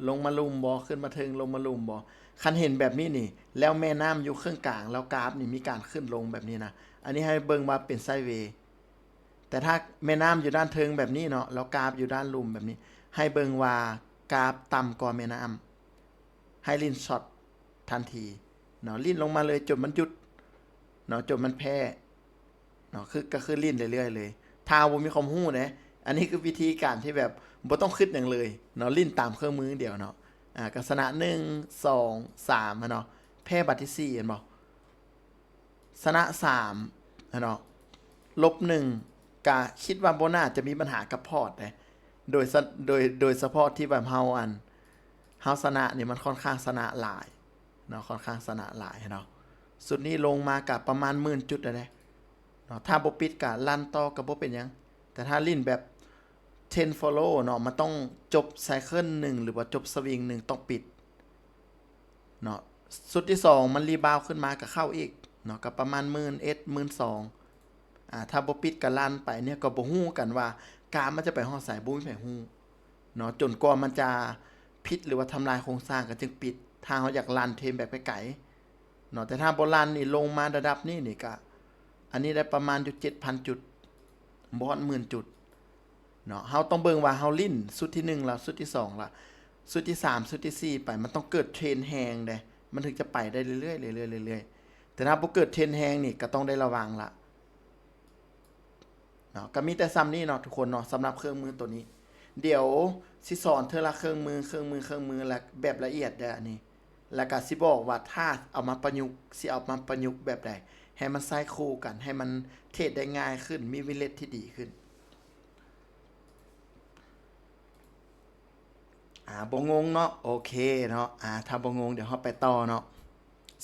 ລົງມາລຸ່ມບໍ, ຂຶ້ນມາເທິງ ລົງມາລຸ່ມບໍ. ຄັນເຫັນແບບນີ້ນີ້ ແລ້ວແມ່ນ້ຳຢູ່ເຄິ່ງກາງ ແລ້ວກາຟນີ້ມີການຂຶ້ນລົງແບບນີ້ນະ, ອັນນີ້ໃຫ້ເບິ່ງວ່າເປັນໄຊເວ. ແຕ່ຖ້າແມ່ນ້ຳຢູ່ດ້ານເທິງແບບນີ້ເນາະ, ແລ້ວກາຟຢູ່ດ້ານລຸ່ມແບບນີ້, ໃຫ້ເບິ່ງວ່າກາຟຕ່ຳກວ່າແມ່ນ້ຳ. ໃຫ້ຫຼິ້ນຊັອດທັນທີເນາະ, ຫຼິ້ນລົງມາເລີຍຈົນມັນຢຸດເນາະ, ຈົນມັນແພ້ເນາະ, ຄື ກໍຄືຫຼິ້ນເລື້ອຍໆເລີຍ. ຖ້າບໍ່ມີຄວາມຮູ້ເດ້, ອັນນີ້ຄືວິທີການທີ່ແບບບໍ່ຕ້ອງຄິດຫຍັງເລີຍເນາະ, ຫຼິ້ນຕາມເຄື່ອງມືດຽວເນາະ. ອາ ກໍຊະນະ ໜຶ່ງ ສອງ ສາມ ຫັ້ນເນາະ, ແພ້ບາດທີສີ່ ເຫັນບໍ່? ຊະນະສາມຫັ້ນເນາະ, ລົບໜຶ່ງ ກະຄິດວ່າບໍ່ໜ້າຈະມີບັນຫາກັບພອດເດ້. ໂດຍສະ ໂດຍ ໂດຍສະເພາະທີ່ແບບເຮົາ ອັນ ເຮົາຊະນະນີ້ ມັນຄ່ອນຂ້າງຊະນະຫຼາຍເນາະ, ຄ່ອນຂ້າງຊະນະຫຼາຍເນາະ. ຊຸດນີ້ລົງມາກະປະມານໝື່ນຈຸດແລ້ວເດ້ເນາະ. ຖ້າບໍ່ປິດກະລັນຕໍ່ກະບໍ່ເປັນຫຍັງ, ແຕ່ຖ້າຫຼິ້ນແບບ trend follow ເນາະ, ມັນຕ້ອງຈົບໄຊເຄິນໜຶ່ງ ຫຼືວ່າຈົບສະວິງໜຶ່ງ ຕ້ອງປິດ ເນາະ. ຊຸດທີສອງມັນຣີບາວຂຶ້ນມາກໍເຂົ້າອີກເນາະ, ກໍປະມານໝື່ນເອັດ ໝື່ນສອງ ອາ ຖ້າບໍ່ປິດກໍລັນໄປ. ນີ້ກໍບໍ່ຮູ້ກັນວ່າກາຟມັນຈະໄປຮອດໃສ, ບໍ່ມີໃຜຮູ້ເນາະ, ຈົນກວ່າມັນຈະຜິດ ຫຼືວ່າທຳລາຍໂຄງສ້າງກໍຈຶ່ງປິດ, ຖ້າເຮົາຢາກລັນເທຣນແບບໄກໆເນາະ. ແຕ່ຖ້າບໍ່ລັນນີ້ ລົງມາລະດັບນີ້ນີ້ກະ ອັນນີ້ໄດ້ປະມານຢູ່ເຈັດພັນຈຸດ, ບໍ່ຮອດໝື່ນຈຸດ ເນາະ. ເຮົາຕ້ອງເບິ່ງວ່າເຮົາຫຼິ້ນຊຸດທີໜຶ່ງລະ ຊຸດທີສອງລະ ຊຸດທີສາມ ຊຸດທີສີ່ໄປ, ມັນຕ້ອງເກີດເທຣນແຮງເດ້, ມັນເຖິງຈະໄປໄດ້ເລື້ອຍໆ ເລື້ອຍໆ ເລື້ອຍໆ. ແຕ່ຖ້າບໍ່ເກີດເທຣນແຮງນີ້ ກໍຕ້ອງໄດ້ລະວັງລະເນາະ. ກໍມີແຕ່ຊ່ຳນີ້ເນາະທຸກຄົນເນາະ, ສຳລັບເຄື່ອງມືໂຕນີ້. ດຽວຊິສອນເທື່ອລະເຄື່ອງມື ເຄື່ອງມື ເຄື່ອງມື ແລະ ແບບລະອຽດເດີ້ອັນນີ້. ແລ້ວກໍຊິບອກວ່າຖ້າເອົາມາປະຍຸກ ຊິເອົາມາປະຍຸກແບບໃດ ໃຫ້ມັນໃຊ້ຄູ່ກັນ ໃຫ້ມັນເທຣດໄດ້ງ່າຍຂຶ້ນ ມີວິນເຣດທີ່ດີຂຶ້ນ. ອາ ບໍ່ງົງເນາະ, ໂອເຄເນາະ. ອາ ຖ້າບໍ່ງົງ ດຽວເຮົາໄປຕໍ່ເນາະ.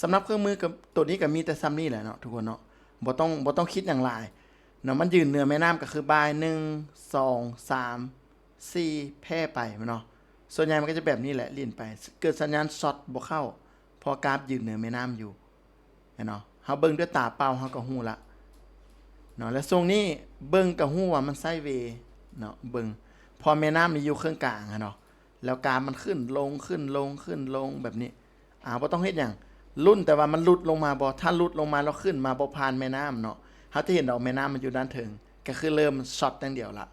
ສຳລັບເຄື່ອງມືກັບໂຕນີ້ກໍມີແຕ່ຊ່ຳນີ້ແຫຼະເນາະທຸກຄົນເນາະ, ບໍ່ຕ້ອງ ບໍ່ຕ້ອງຄິດຫຍັງຫຼາຍເນາະ. ມັນຢືນເໜືອແມ່ນ້ຳກໍຄືບາຍ ໜຶ່ງ ສອງ ສາມ ສີ່ ແພ້ໄປແມ່ນເນາະ. ສ່ວນໃຫຍ່ມັນກໍຈະແບບນີ້ແຫຼະ, ຫຼິ້ນໄປ ເກີດສັນຍານຊັອດບໍ່ເຂົ້າ ເພາະກາຟຢືນເໜືອແມ່ນ້ຳຢູ່ ແມ່ນເນາະ. ເຮົາເບິ່ງດ້ວຍຕາເປົ່າເຮົາກໍຮູ້ລະເນາະ. ແລ້ວຊ່ວງນີ້ເບິ່ງກໍຮູ້ວ່າມັນໄຊເວເນາະ, ເບິ່ງ ເພາະແມ່ນ້ຳນີ້ຢູ່ເຄິ່ງກາງຫັ້ນເນາະ, ແລ້ວກາຟມັນຂຶ້ນລົງ ຂຶ້ນລົງ ຂຶ້ນລົງແບບນີ້. ອາ ບໍ່ຕ້ອງເຮັດຫຍັງ, ລຸ້ນແຕ່ວ່າມັນຫຼຸດລົງມາບໍ່. ຖ້າຫຼຸດລົງມາແລ້ວຂຶ້ນມາບໍ່ຜ່ານແມ່ນ້ຳເນາະ, ເຮົາຈະເຫັນດອກແມ່ນ້ຳມັນຢູ່ດ້ານເທິງ, ກໍຄືເລີ່ມຊັອດຢ່າງດຽວລະ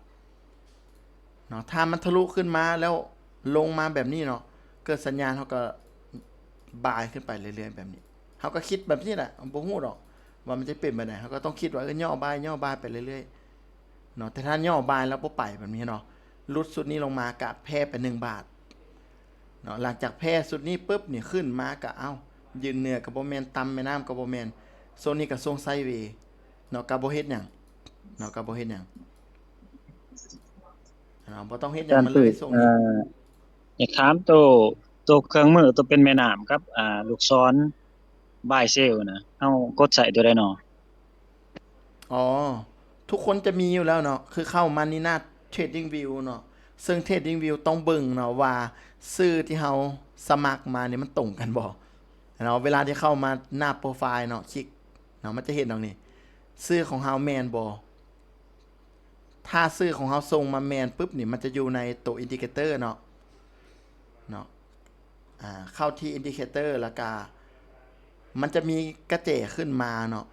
ເນາະ. ຖ້າມັນທະລຸຂຶ້ນມາແລ້ວລົງມາແບບນີ້ເນາະ, ເກີດສັນຍານ ເຮົາກໍບາຍຂຶ້ນໄປເລື້ອຍໆແບບນີ້. ເຮົາກໍຄິດແບບນີ້ແຫຼະ, ບໍ່ຮູ້ດອກວ່າມັນຈະເປັນແບບໃດ, ເຮົາກໍຕ້ອງຄິດວ່າ ເອີ ຫຍໍ້ບາຍ ຫຍໍ້ບາຍໄປເລື້ອຍໆເນາະ. ແຕ່ຖ້າຫຍໍ້ບາຍແລ້ວບໍ່ໄປແບບນີ້ເນາະ, ຫຼຸດຊຸດນີ້ລົງມາກະແພ້ໄປໜຶ່ງບາດ ເນາະ. ຫຼັງຈາກແພ້ຊຸດນີ້ປຶບນີ້ ຂຶ້ນມາກະ ເອົ້າ ຢືນເໜືອກໍບໍ່ແມ່ນ, ຕ່ຳແມ່ນ້ຳກໍບໍ່ແມ່ນ, ໂຊນນີ້ກໍຊົງໄຊເວເນາະ, ກໍບໍ່ເຮັດຫຍັງເນາະ, ກໍບໍ່ເຮັດຫຍັງເນາະ, ບໍ່ຕ້ອງເຮັດຫຍັງມັນເລີຍໂຊນນີ້. ຢາກຖາມໂຕ ໂຕເຄື່ອງມື ໂຕເປັນແມ່ນ້ຳກັບ ອ່າ ລູກສອນບາຍເຊວນະ, ເຮົາກົດໃຊ້ໂຕໃດເນາະ? ອໍ ທຸກຄົນຈະມີຢູ່ແລ້ວເນາະ, ຄືເຂົ້າມານີ້ໜ້າ Trading View ເນາະ, ເຊິ່ງ Trading View ຕ້ອງເບິ່ງເນາະວ່າຊື່ທີ່ເຮົາສະໝັກມານີ້ມັນຕົງກັນບໍ່ເນາະ. ເວລາທີ່ເຂົ້າມາໜ້າໂປຣໄຟລ໌ເນາະ, ຄລິກເນາະ, ມັນຈະເຫັນດອກນີ້, ຊື່ຂອງເຮົາແມ່ນບໍ່? ຖ້າຊື່ຂອງເຮົາສົ່ງມາແມ່ນປຶບນີ້ ມັນຈະຢູ່ໃນໂຕ Indicator ເນາະ ເນາະ. ອາ ເຂົ້າທີ່ Indicator ແລ້ວກະມັນຈະມີກະແຈຂຶ້ນມາເນາະ,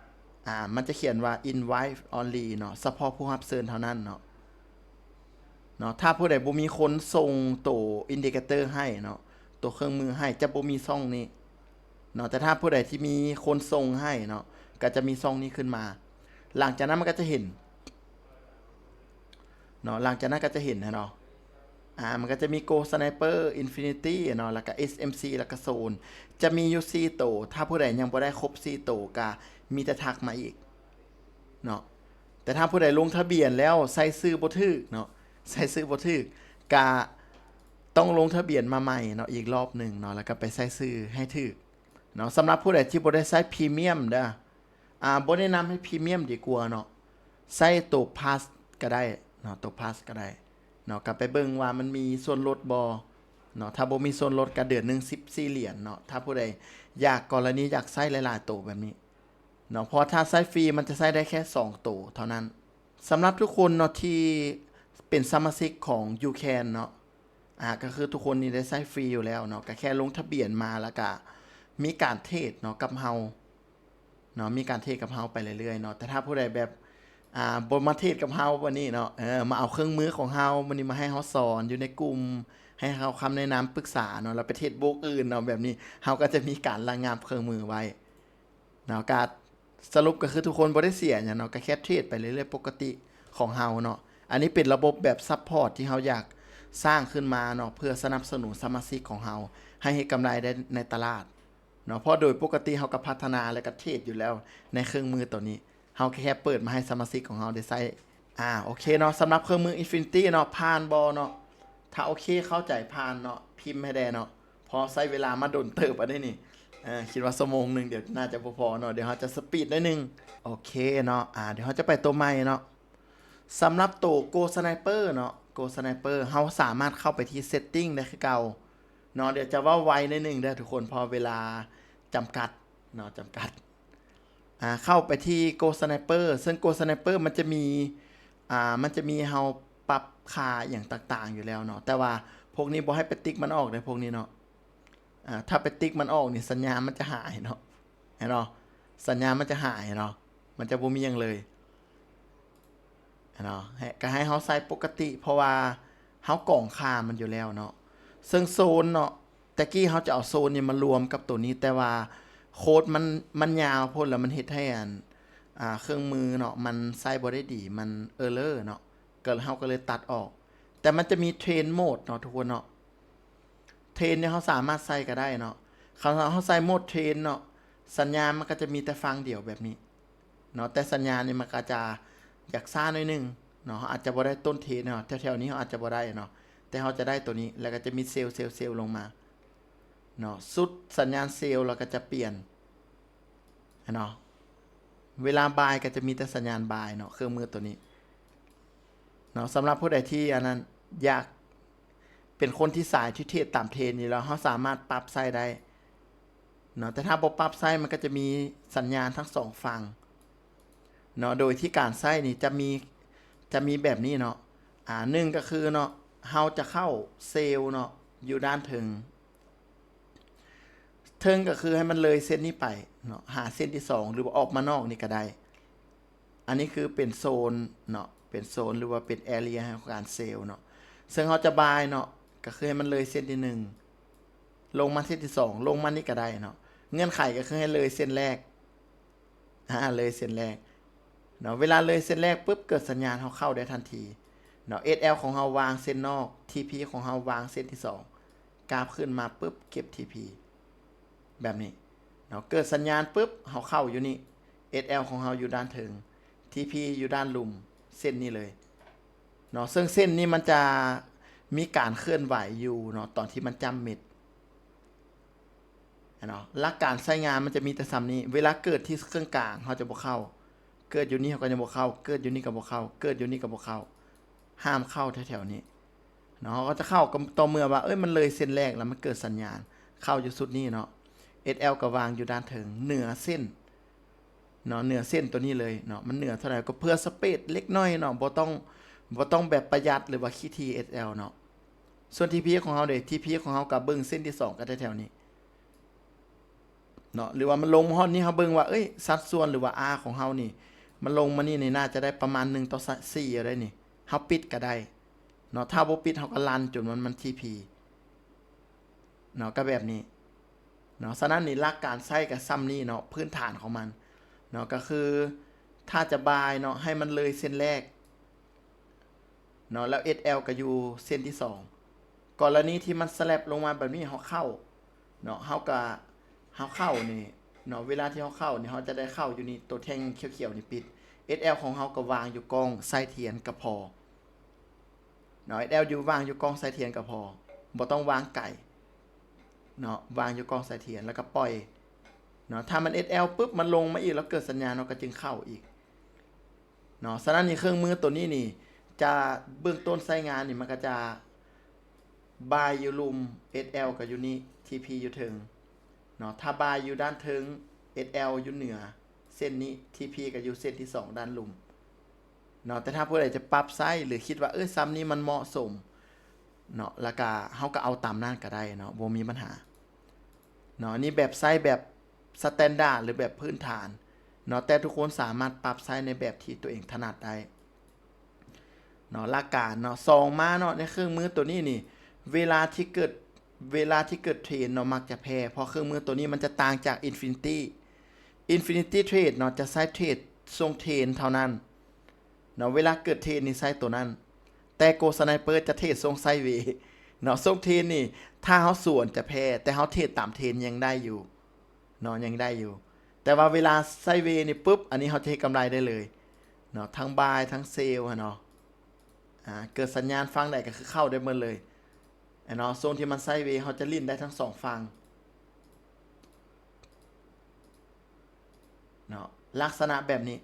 ອາ ມັນຈະຂຽນວ່າ Invite Only ເນາະ, ສະເພາະຜູ້ຮັບເຊີນເທົ່ານັ້ນເນາະ ເນາະ. ຖ້າຜູ້ໃດບໍ່ມີຄົນສົ່ງໂຕ Indicator ໃຫ້ເນາະ, ໂຕເຄື່ອງມືໃຫ້ ຈະບໍ່ມີຊ່ອງນີ້ເນາະ, ແຕ່ຖ້າຜູ້ໃດທີ່ມີຄົນສົ່ງໃຫ້ເນາະ ກໍຈະມີຊ່ອງນີ້ຂຶ້ນມາ. ຫຼັງຈາກນັ້ນມັນກໍຈະເຫັນ ເນາະ, ຫຼັງຈາກນັ້ນກໍຈະເຫັນຫັ້ນເນາະ, ອ່າ ມັນກໍຈະມີ Ghost Sniper Infinity ເນາະ ແລ້ວກໍ SMC ແລ້ວກໍ Zone ຈະມີຢູ່ສີ່ໂຕ. ຖ້າຜູ້ໃດຍັງບໍ່ໄດ້ຄົບສີ່ໂຕ ກໍມີແຕ່ທັກມາອີກເນາະ. ແຕ່ຖ້າຜູ້ໃດລົງທະບຽນແລ້ວໃສ່ຊື່ບໍ່ຖືກເນາະ ໃສ່ຊື່ບໍ່ຖືກ ກະຕ້ອງລົງທະບຽນມາໃໝ່ເນາະ ອີກລອບໜຶ່ງເນາະ ແລ້ວກໍໄປໃສ່ຊື່ໃຫ້ຖືກເນາະ. ສຳລັບຜູ້ໃດທີ່ບໍ່ໄດ້ໃຊ້ພຣີມຽມເດີ້ ອ່າ ບໍ່ແນະນຳໃຫ້ພຣີມຽມດີກວ່າເນາະ ໃຊ້ໂຕພລັສກໍໄດ້ເນາະ ໂຕພລັສກໍໄດ້ເນາະ. ກໍໄປເບິ່ງວ່າມັນມີສ່ວນລົດບໍ່ເນາະ ຖ້າບໍ່ມີສ່ວນລົດກໍເດືອນໜຶ່ງສິບສີ່ຫຼຽນເນາະ ຖ້າຜູ້ໃດຢາກ ກໍລະນີຢາກໃຊ້ຫຼາຍໆໂຕແບບນີ້ເນາະ. ເພາະວ່າຖ້າໃຊ້ຟຣີມັນຈະໃຊ້ໄດ້ແຄ່ສອງໂຕເທົ່ານັ້ນ. ສຳລັບທຸກຄົນເນາະທີ່ເປັນສະມາຊິກຂອງ YouCan ເນາະ ອ່າ ກໍຄືທຸກຄົນນີ້ໄດ້ໃຊ້ຟຣີຢູ່ແລ້ວເນາະ ກໍແຄ່ລົງທະບຽນມາ ແລ້ວກະມີການເທຣດເນາະກັບເຮົາເນາະ ມີການເທຣດກັບເຮົາໄປເລື້ອຍໆເນາະ. ແຕ່ຖ້າຜູ້ໃດແບບ ອ່າ ບໍ່ມາເທຣດກັບເຮົາບັດນີ້ເນາະ ເອີ ມາເອົາເຄື່ອງມືຂອງເຮົາ ບັດນີ້ມາໃຫ້ເຮົາສອນຢູ່ໃນກຸ່ມ ໃຫ້ເຮົາຄຳແນະນຳປຶກສາເນາະ ແລ້ວໄປເທຣດໂບຣກອື່ນເນາະ ແບບນີ້ເຮົາກໍຈະມີການລະງັບເຄື່ອງມືໄວ້ ເນາະ. ກະສະຫຼຸບກໍຄືທຸກຄົນບໍ່ໄດ້ເສຍຫຍັງເນາະ ກໍແຄ່ເທຣດໄປເລື້ອຍໆປົກກະຕິຂອງເຮົາເນາະ. ອັນນີ້ເປັນລະບົບແບບຊັບພອດທີ່ເຮົາຢາກສ້າງຂຶ້ນມາເນາະ ເພື່ອສະໜັບສະໜູນສະມາຊິກຂອງເຮົາໃຫ້ເຮັດກຳໄລໄດ້ໃນຕະຫຼາດເນາະ ເພາະໂດຍປົກກະຕິເຮົາກໍພັດທະນາ ແລະ ກໍເທຣດຢູ່ແລ້ວໃນເຄື່ອງມືໂຕນີ້ ເຮົາແຄ່ເປີດມາໃຫ້ສະມາຊິກຂອງເຮົາໄດ້ໃຊ້. ອ່າ ໂອເຄເນາະ ສຳລັບເຄື່ອງມື Infinity ເນາະ ຜ່ານບໍ່ເນາະ ຖ້າໂອເຄເຂົ້າໃຈຜ່ານເນາະ ພິມໃຫ້ແດ່ເນາະ ເພາະໃຊ້ເວລາມາດົນເຕີບແລ້ວເດ້ນີ້ ເອີ ຄິດວ່າຊົ່ວໂມງໜຶ່ງ ດຽວໜ້າຈະບໍ່ພໍເນາະ ດຽວເຮົາຈະສະປີດໜ້ອຍໜຶ່ງ. ໂອເຄເນາະ ອ່າ ດຽວເຮົາຈະໄປໂຕໃໝ່ເນາະ. ສຳລັບໂຕ Ghost Sniper ເນາະ Ghost Sniper ເຮົາສາມາດເຂົ້າໄປທີ່ Setting ໄດ້ຄືເກົ່າເນາະ. ດຽວຈະເວົ້າໄວໜ້ອຍໜຶ່ງເດີ້ທຸກຄົນ ເພາະເວລາຈຳກັດເນາະ ຈຳກັດ. ອ່າ ເຂົ້າໄປທີ່ Ghost Sniper ເຊິ່ງ Ghost Sniper ມັນຈະມີ ອ່າ ມັນຈະມີໃຫ້ເຮົາປັບຄ່າອີ່ຫຍັງຕ່າງໆຢູ່ແລ້ວເນາະ ແຕ່ວ່າພວກນີ້ບໍ່ໃຫ້ໄປຕິກມັນອອກເດີ້ ພວກນີ້ເນາະ. ອ່າ ຖ້າໄປຕິກມັນອອກນີ້ ສັນຍານມັນຈະຫາຍເນາະ ເຫັນບໍ່ ສັນຍານມັນຈະຫາຍເນາະ ມັນຈະບໍ່ມີຫຍັງເລີຍເນາະ. ໃຫ້ ກໍໃຫ້ເຮົາໃສ່ປົກກະຕິ ເພາະວ່າເຮົາກອງຄ່າມັນຢູ່ແລ້ວເນາະ. ເຊິ່ງໂຊນເນາະ ແຕ່ກີ້ເຮົາຈະເອົາໂຊນນີ້ມາລວມກັບໂຕນີ້ ແຕ່ວ່າໂຄດມັນ ມັນຍາວໂພດ ແລ້ວມັນເຮັດໃຫ້ອັນ ອ່າ ເຄື່ອງມືເນາະ ມັນໃຊ້ບໍ່ໄດ້ດີ ມັນ error ເນາະ ກໍເຮົາກໍເລີຍຕັດອອກ. ແຕ່ມັນຈະມີ Train Mode ເນາະທຸກຄົນເນາະ Train ນີ້ເຮົາສາມາດໃສ່ກໍໄດ້ເນາະ. ຄັນເຮົາໃສ່ Mode Train ເນາະ ສັນຍານມັນກໍຈະມີແຕ່ຝັ່ງດຽວແບບນີ້ເນາະ ແຕ່ສັນຍານນີ້ມັນກໍຈະຢາກຊ້າໜ້ອຍໜຶ່ງເນາະ. ເຮົາອາດຈະບໍ່ໄດ້ຕົ້ນ Train ເນາະ ແຖວໆນີ້ເຮົາອາດຈະບໍ່ໄດ້ເນາະ ແຕ່ເຮົາຈະໄດ້ໂຕນີ້ ແລ້ວກໍຈະມີເຊວ ເຊວ ເຊວລົງມາເນາະ. ສຸດສັນຍານເຊວ ແລ້ວກໍຈະປ່ຽນ ເນາະ ເວລາບາຍກໍຈະມີແຕ່ສັນຍານບາຍເນາະ ເຄື່ອງມືໂຕນີ້ເນາະ. ສຳລັບຜູ້ໃດທີ່ອັນນັ້ນ ຢາກເປັນຄົນທີ່ສາຍທີ່ເທຣດຕາມເທຣນຢູ່ແລ້ວ ເຮົາສາມາດປັບໃສ່ໄດ້ເນາະ ແຕ່ຖ້າບໍ່ປັບໃສ່ ມັນກໍຈະມີສັນຍານທັງສອງຝັ່ງເນາະ. ໂດຍທີ່ການໃຊ້ນີ້ຈະມີ ຈະມີແບບນີ້ເນາະ ອ່າ ໜຶ່ງກໍຄືເນາະ ເຮົາຈະເຂົ້າເຊວເນາະ ຢູ່ດ້ານເທິງ ເທິງກໍຄືໃຫ້ມັນເລີຍເສັ້ນນີ້ໄປເນາະ ຫາເສັ້ນທີສອງ ຫຼືວ່າອອກມານອກນີ້ກໍໄດ້. ອັນນີ້ຄືເປັນໂຊນເນາະ ເປັນໂຊນ ຫຼືວ່າເປັນ area ຂອງການເຊວເນາະ. ເຊິ່ງເຮົາຈະບາຍເນາະ ກໍຄືໃຫ້ມັນເລີຍເສັ້ນທີໜຶ່ງ ລົງມາເສັ້ນທີສອງ ລົງມານີ້ກໍໄດ້ເນາະ. ເງື່ອນໄຂກໍຄືໃຫ້ເລີຍເສັ້ນແລກ ອາ ເລີຍເສັ້ນແລກເນາະ. ເວລາເລີຍເສັ້ນແລກປຶບ ເກີດສັນຍານເຮົາເຂົ້າໄດ້ທັນທີເນາະ. ເອສແອລ ຂອງເຮົາວາງເສັ້ນນອກ ທີພີ ຂອງເຮົາວາງເສັ້ນທີສອງ ກາບຂຶ້ນມາປຶບ ເກັບທີພີ ແບບນີ້ເນາະ. ເກີດສັນຍານປຶບ ເຮົາເຂົ້າຢູ່ນີ້ ເອສແອລ ຂອງເຮົາຢູ່ດ້ານເທິງ ທີພີ ຢູ່ດ້ານລຸ່ມ ເສັ້ນນີ້ເລີຍເນາະ. ເຊິ່ງເສັ້ນນີ້ມັນຈະມີການເຄື່ອນໄຫວຢູ່ເນາະ ຕອນທີ່ມັນຈ້ຳເມັດ ເນາະ. ຫຼັກການໃຊ້ງານມັນຈະມີແຕ່ສ່ຳນີ້ ເວລາເກີດທີ່ເຄື່ອງກາງເຮົາຈະບໍ່ເຂົ້າ ເກີດຢູ່ນີ້ເຮົາກໍຍັງບໍ່ເຂົ້າ ເກີດຢູ່ນີ້ກໍບໍ່ເຂົ້າ ເກີດຢູ່ນີ້ກໍບໍ່ເຂົ້າ ຫ້າມເຂົ້າແຖວໆນີ້ເນາະ. ເຮົາກໍຈະເຂົ້າກໍຕໍ່ເມື່ອວ່າ ເອີຍ ມັນເລີຍເສັ້ນແລກແລ້ວ ມັນເກີດສັນຍານ ເຂົ້າຢູ່ຊຸດນີ້ເນາະ. ເອສແອລ ກໍວາງຢູ່ດ້ານເທິງ ເໜືອເສັ້ນເນາະ ເໜືອເສັ້ນຕົວນີ້ເລີຍເນາະ. ມັນເໜືອເທົ່າໃດກໍເພື່ອສະເປດເລັກນ້ອຍເນາະ ບໍ່ຕ້ອງ ບໍ່ຕ້ອງແບບປະຢັດ ຫຼືວ່າຂີ້ຖີ່ ເອສແອລ ເນາະ. ສ່ວນທີພີ ຂອງເຮົາເດ ທີພີ ຂອງເຮົາກໍເບິ່ງເສັ້ນທີສອງກໍແຖວໆນີ້ເນາະ ຫຼືວ່າມັນລົງມາຮອດນີ້ ເຮົາເບິ່ງວ່າ ເອີຍ ສັດສ່ວນ ຫຼືວ່າ R ຂອງເຮົານີ້ ມັນລົງມານີ້ ນີ້ໜ້າຈະໄດ້ປະມານໜຶ່ງຕໍ່ສີ່ ເອົາໄດ້ນີ້ ເຮົາປິດກໍໄດ້ເນາະ. ຖ້າບໍ່ປິດ ເຮົາກໍລັນຈົນມັນ ມັນທີພີເນາະ ກໍແບບນີ້ເນາະ. ສະນັ້ນນີ້ ຫຼັກການໃຊ້ກໍສ່ຳນີ້ເນາະ ພື້ນຖານຂອງມັນເນາະ ກໍຄືຖ້າຈະບາຍເນາະ ໃຫ້ມັນເລີຍເສັ້ນແລກ ເນາະ ແລ້ວ ເອສແອລ ກໍຢູ່ເສັ້ນທີສອງ ກໍລະນີທີ່ມັນສະແລັບລົງມາແບບນີ້ ເຮົາເຂົ້າເນາະ ເຮົາກະ ເຮົາເຂົ້ານີ້ເນາະ ເວລາທີ່ເຮົາເຂົ້ານີ້ ເຮົາຈະໄດ້ເຂົ້າຢູ່ນີ້ ໂຕແທ່ງຂຽວໆນີ້ປິດ ເອສແອລ ຂອງເຮົາກໍວາງຢູ່ກ້ອງສາຍທຽນກໍພໍເນາະ ເອສແອລ ຢູ່ ວາງຢູ່ກ້ອງສາຍທຽນກໍພໍ ບໍ່ຕ້ອງວາງໄກເນາະ ວາງຢູ່ກ້ອງສາຍທຽນ ແລ້ວກໍປ່ອຍເນາະ ຖ້າມັນ ເອສແອລ ປຶບ ມັນລົງມາອີກ ແລ້ວເກີດສັນຍານເນາະ ກໍຈຶ່ງເຂົ້າອີກ ເນາະ ສະນັ້ນນີ້ເຄື່ອງມືໂຕນີ້ນີ້ ຈະເບື້ອງຕົ້ນໃຊ້ງານນີ້ ມັນກໍຈະບາຍຢູ່ລຸ່ມ ເອສແອລ ກໍຢູ່ນີ້ ທີພີ ຢູ່ເທິງເນາະ ຖ້າບາຍຢູ່ດ້ານເທິງ ເອສແອລ ຢູ່ເໜືອເສັ້ນນີ້ ທີພີ ກໍຢູ່ເສັ້ນທີສອງດ້ານລຸ່ມເນາະ ແຕ່ຖ້າຜູ້ໃດຈະປັບໃຊ້ ຫຼື ຄິດວ່າ ເອີ ຊ່ຳນີ້ມັນເໝາະສົມເນາະ ແລ້ວກະເຮົາກໍເອົາຕາມນັ້ນກໍໄດ້ເນາະ ບໍ່ມີບັນຫາເນາະ ອັນນີ້ແບບໃຊ້ແບບ ສະແຕນດາດ ຫຼື ແບບພື້ນຖານເນາະ ແຕ່ທຸກຄົນສາມາດປັບໃຊ້ໃນແບບທີ່ຕົວເອງຖະໜັດໄດ້ເນາະ ຫຼັກການເນາະ ສອງມາເນາະ ໃນເຄື່ອງມືໂຕນີ້ນີ້ ເວລາທີ່ເກີດ ເວລາທີ່ເກີດເທຣນເນາະ ມັກຈະແພ້ ເພາະເຄື່ອງມືໂຕນີ້ມັນຈະຕ່າງຈາກ Infinity Infinity Trade ເນາະ ຈະໃຊ້ເທຣດຊ່ວງເທຣນເທົ່ານັ້ນເນາະ ເວລາເກີດເທຣນນີ້ໃຊ້ໂຕນັ້ນ ແຕ່ Gold Sniper ຈະເທຣດຊ່ວງໄຊເວເນາະ ຊ່ວງເທຣນນີ້ ຖ້າເຮົາສວນຈະແພ້ ແຕ່ເຮົາເທຣດຕາມເທຣນຍັງໄດ້ຢູ່ ເນາະ ຍັງໄດ້ຢູ່ ແຕ່ວ່າເວລາໄຊເວນີ້ປຶບ ອັນນີ້ເຮົາຈະເຮັດກຳໄລໄດ້ເລີຍເນາະ ທັງບາຍທັງເຊລຫັ້ນເນາະ ອາ ເກີດສັນຍານຝັ່ງໃດກໍຄືເຂົ້າໄດ້ໝົດເລີຍເນາະ ຊ່ວງທີ່ມັນໄຊເວເຮົາຈະຫຼິ້ນໄດ້ທັງສອງຝັ່ງເນາະ ລັກສະນະແບບນີ້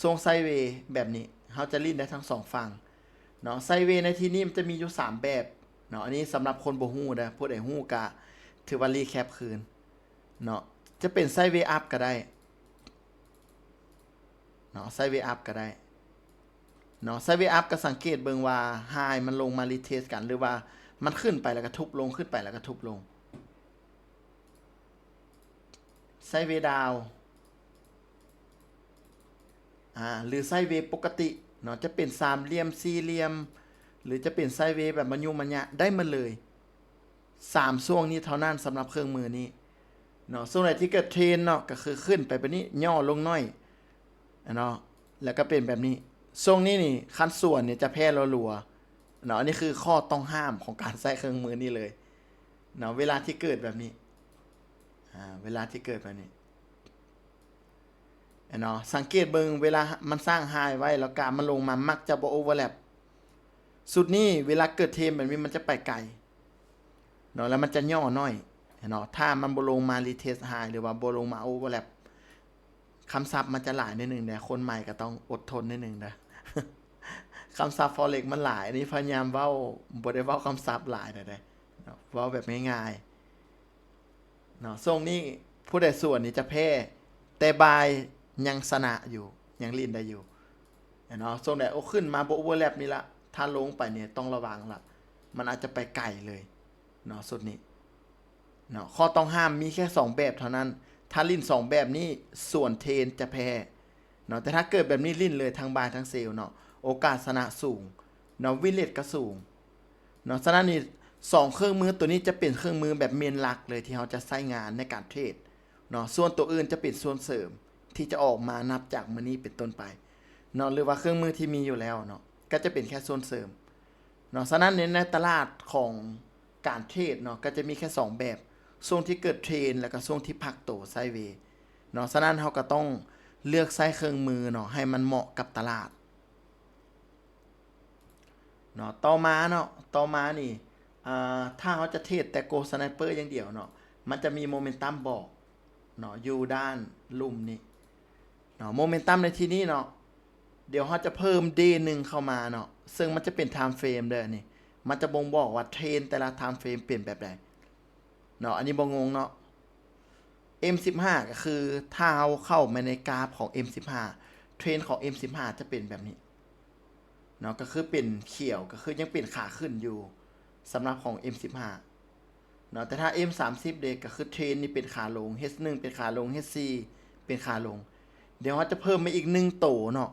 ຊ່ວງໄຊເວແບບນີ້ ເຮົາຈະຫຼິ້ນໄດ້ທັງສອງຝັ່ງເນາະ ໄຊເວໃນທີ່ນີ້ມັນຈະມີຢູ່ສາມແບບເນາະ ອັນນີ້ສຳລັບຄົນບໍ່ຮູ້ເດີ ຜູ້ໃດຮູ້ກະຖືວ່າ recap ຄືນ ເນາະ ຈະເປັນໄຊເວອັບກໍໄດ້ເນາະ ໄຊເວອັບກໍໄດ້ເນາະ ໄຊເວອັບກໍສັງເກດເບິ່ງວ່າ High ມັນລົງມາ retest ກັນ ຫຼືວ່າມັນຂຶ້ນໄປແລ້ວກໍທຸບລົງ ຂຶ້ນໄປແລ້ວກໍທຸບລົງ ໄຊເວດາວ ອາ ຫຼື ໄຊເວປົກກະຕິເນາະ ຈະເປັນສາມຫຼ່ຽມ ສີ່ຫຼ່ຽມ ຫຼື ຈະເປັນໄຊເວແບບມະຍຸມະຍະ ໄດ້ໝົດເລີຍ ສາມຊ່ວງນີ້ເທົ່ານັ້ນ ສຳລັບເຄື່ອງມືນີ້ເນາະ ຊ່ວງໃດທີ່ເກີດເທຣນເນາະ ກໍຄືຂຶ້ນໄປແບບນີ້ ຫຍໍ້ລົງໜ້ອຍເນາະ ແລ້ວກໍເປັນແບບນີ້ ຊ່ວງນີ້ນີ້ ຄັນສວນນີ້ຈະແພ້ລັວໆເນາະ ອັນນີ້ຄືຂໍ້ຕ້ອງຫ້າມຂອງການໃຊ້ເຄື່ອງມືນີ້ເລີຍເນາະ ເວລາທີ່ເກີດແບບນີ້ ອາ ເວລາທີ່ເກີດແບບນີ້ ເນາະ ສັງເກດເບິ່ງເວລາມັນສ້າງ High ໄວ້ ແລ້ວກາບມັນລົງມາມັກຈະບໍ່ overlap ຊຸດນີ້ເວລາເກີດເທຣນແບບນີ້ມັນຈະໄປໄກເນາະ ແລ້ວມັນຈະຫຍໍ້ໜ້ອຍເນາະ ຖ້າມັນບໍ່ລົງມາ retest High ຫຼືວ່າບໍ່ລົງມາ overlap ຄຳສັບມັນຈະຫຼາຍໜ້ອຍໜຶ່ງເດ້ ຄົນໃໝ່ກໍຕ້ອງອົດທົນໜ້ອຍໜຶ່ງເດີ ຄຳສັບ Forex ມັນຫຼາຍ ອັນນີ້ພະຍາຍາມເວົ້າ ບໍ່ໄດ້ເວົ້າຄຳສັບຫຼາຍໃດເນາະ ເວົ້າແບບງ່າຍໆ ເນາະ ຊ່ວງນີ້ຜູ້ໃດສວນນີ້ຈະແພ້ ແຕ່ບາຍຍັງຊະນະຢູ່ ຍັງຫຼິ້ນໄດ້ຢູ່ເນາະ ຊ່ວງໃດ ໂອ ຂຶ້ນມາບໍ່ overlap ນີ້ລະ ຖ້າລົງໄປນີ້ຕ້ອງລະວັງລະ ມັນອາດຈະໄປໄກເລີຍເນາະ ຊຸດນີ້ເນາະ ຂໍ້ຕ້ອງຫ້າມມີແຄ່ສອງແບບເທົ່ານັ້ນ ຖ້າຫຼິ້ນສອງແບບນີ້ ສວນເທຣນຈະແພ້ ເນາະ ແຕ່ຖ້າເກີດແບບນີ້ຫຼິ້ນເລີຍ ທັງບາຍທັງເຊລເນາະ ໂອກາດຊະນະສູງເນາະ win rate ກໍສູງເນາະ ສະນັ້ນນີ້ ສອງເຄື່ອງມືໂຕນີ້ຈະເປັນເຄື່ອງມືແບບເມນຫຼັກເລີຍ ທີ່ເຮົາຈະໃຊ້ງານໃນການເທຣດເນາະ ສ່ວນໂຕອື່ນຈະເປັນສ່ວນເສີມທີ່ຈະອອກມານັບຈາກມື້ນີ້ເປັນຕົ້ນໄປເນາະ ຫຼືວ່າເຄື່ອງມືທີ່ມີຢູ່ແລ້ວເນາະ ກໍຈະເປັນແຄ່ສ່ວນເສີມເນາະ ສະນັ້ນໃນ ໃນຕະຫຼາດຂອງການເທຣດເນາະ ກໍຈະມີແຄ່ສອງແບບ ຊ່ວງທີ່ເກີດເທຣນ ແລ້ວກໍຊ່ວງທີ່ພັກໂຕໄຊເວ ເນາະ ສະນັ້ນເຮົາກໍຕ້ອງເລືອກໃຊ້ເຄື່ອງມືເນາະ ໃຫ້ມັນເໝາະກັບຕະຫຼາດເນາະ ຕໍ່ມາເນາະ ຕໍ່ມານີ້ ອາ ຖ້າເຮົາຈະເທຣດແຕ່ Gold Sniper ຢ່າງດຽວເນາະ ມັນຈະມີ momentum ບອກເນາະ ຢູ່ດ້ານລຸ່ມນີ້ເນາະ momentum ໃນທີ່ນີ້ເນາະ ດຽວເຮົາຈະເພີ່ມ day ໜຶ່ງເຂົ້າມາເນາະ ເຊິ່ງມັນຈະເປັນ time frame ເດີ ອັນນີ້ ມັນຈະບົ່ງບອກວ່າເທຣນແຕ່ລະ time frame ເປັນແບບໃດ ເນາະ ອັນນີ້ບໍ່ງົງເນາະ M ສິບຫ້າ ກໍຄື ຖ້າເຮົາເຂົ້າມາໃນກາຟຂອງ M ສິບຫ້າ ເທຣນຂອງ M ສິບຫ້າ ຈະເປັນແບບນີ້ເນາະ ກໍຄືເປັນຂຽວ ກໍຄືຍັງເປັນຂາຂຶ້ນຢູ່ ສຳລັບຂອງ M ສິບຫ້າ ເນາະ ແຕ່ຖ້າ M ສາມສິບ ເດ ກໍຄືເທຣນນີ້ເປັນຂາລົງ H ໜຶ່ງ ເປັນຂາລົງ H ສີ່ ເປັນຂາລົງ ດຽວເຮົາຈະເພີ່ມມາອີກໜຶ່ງໂຕເນາະ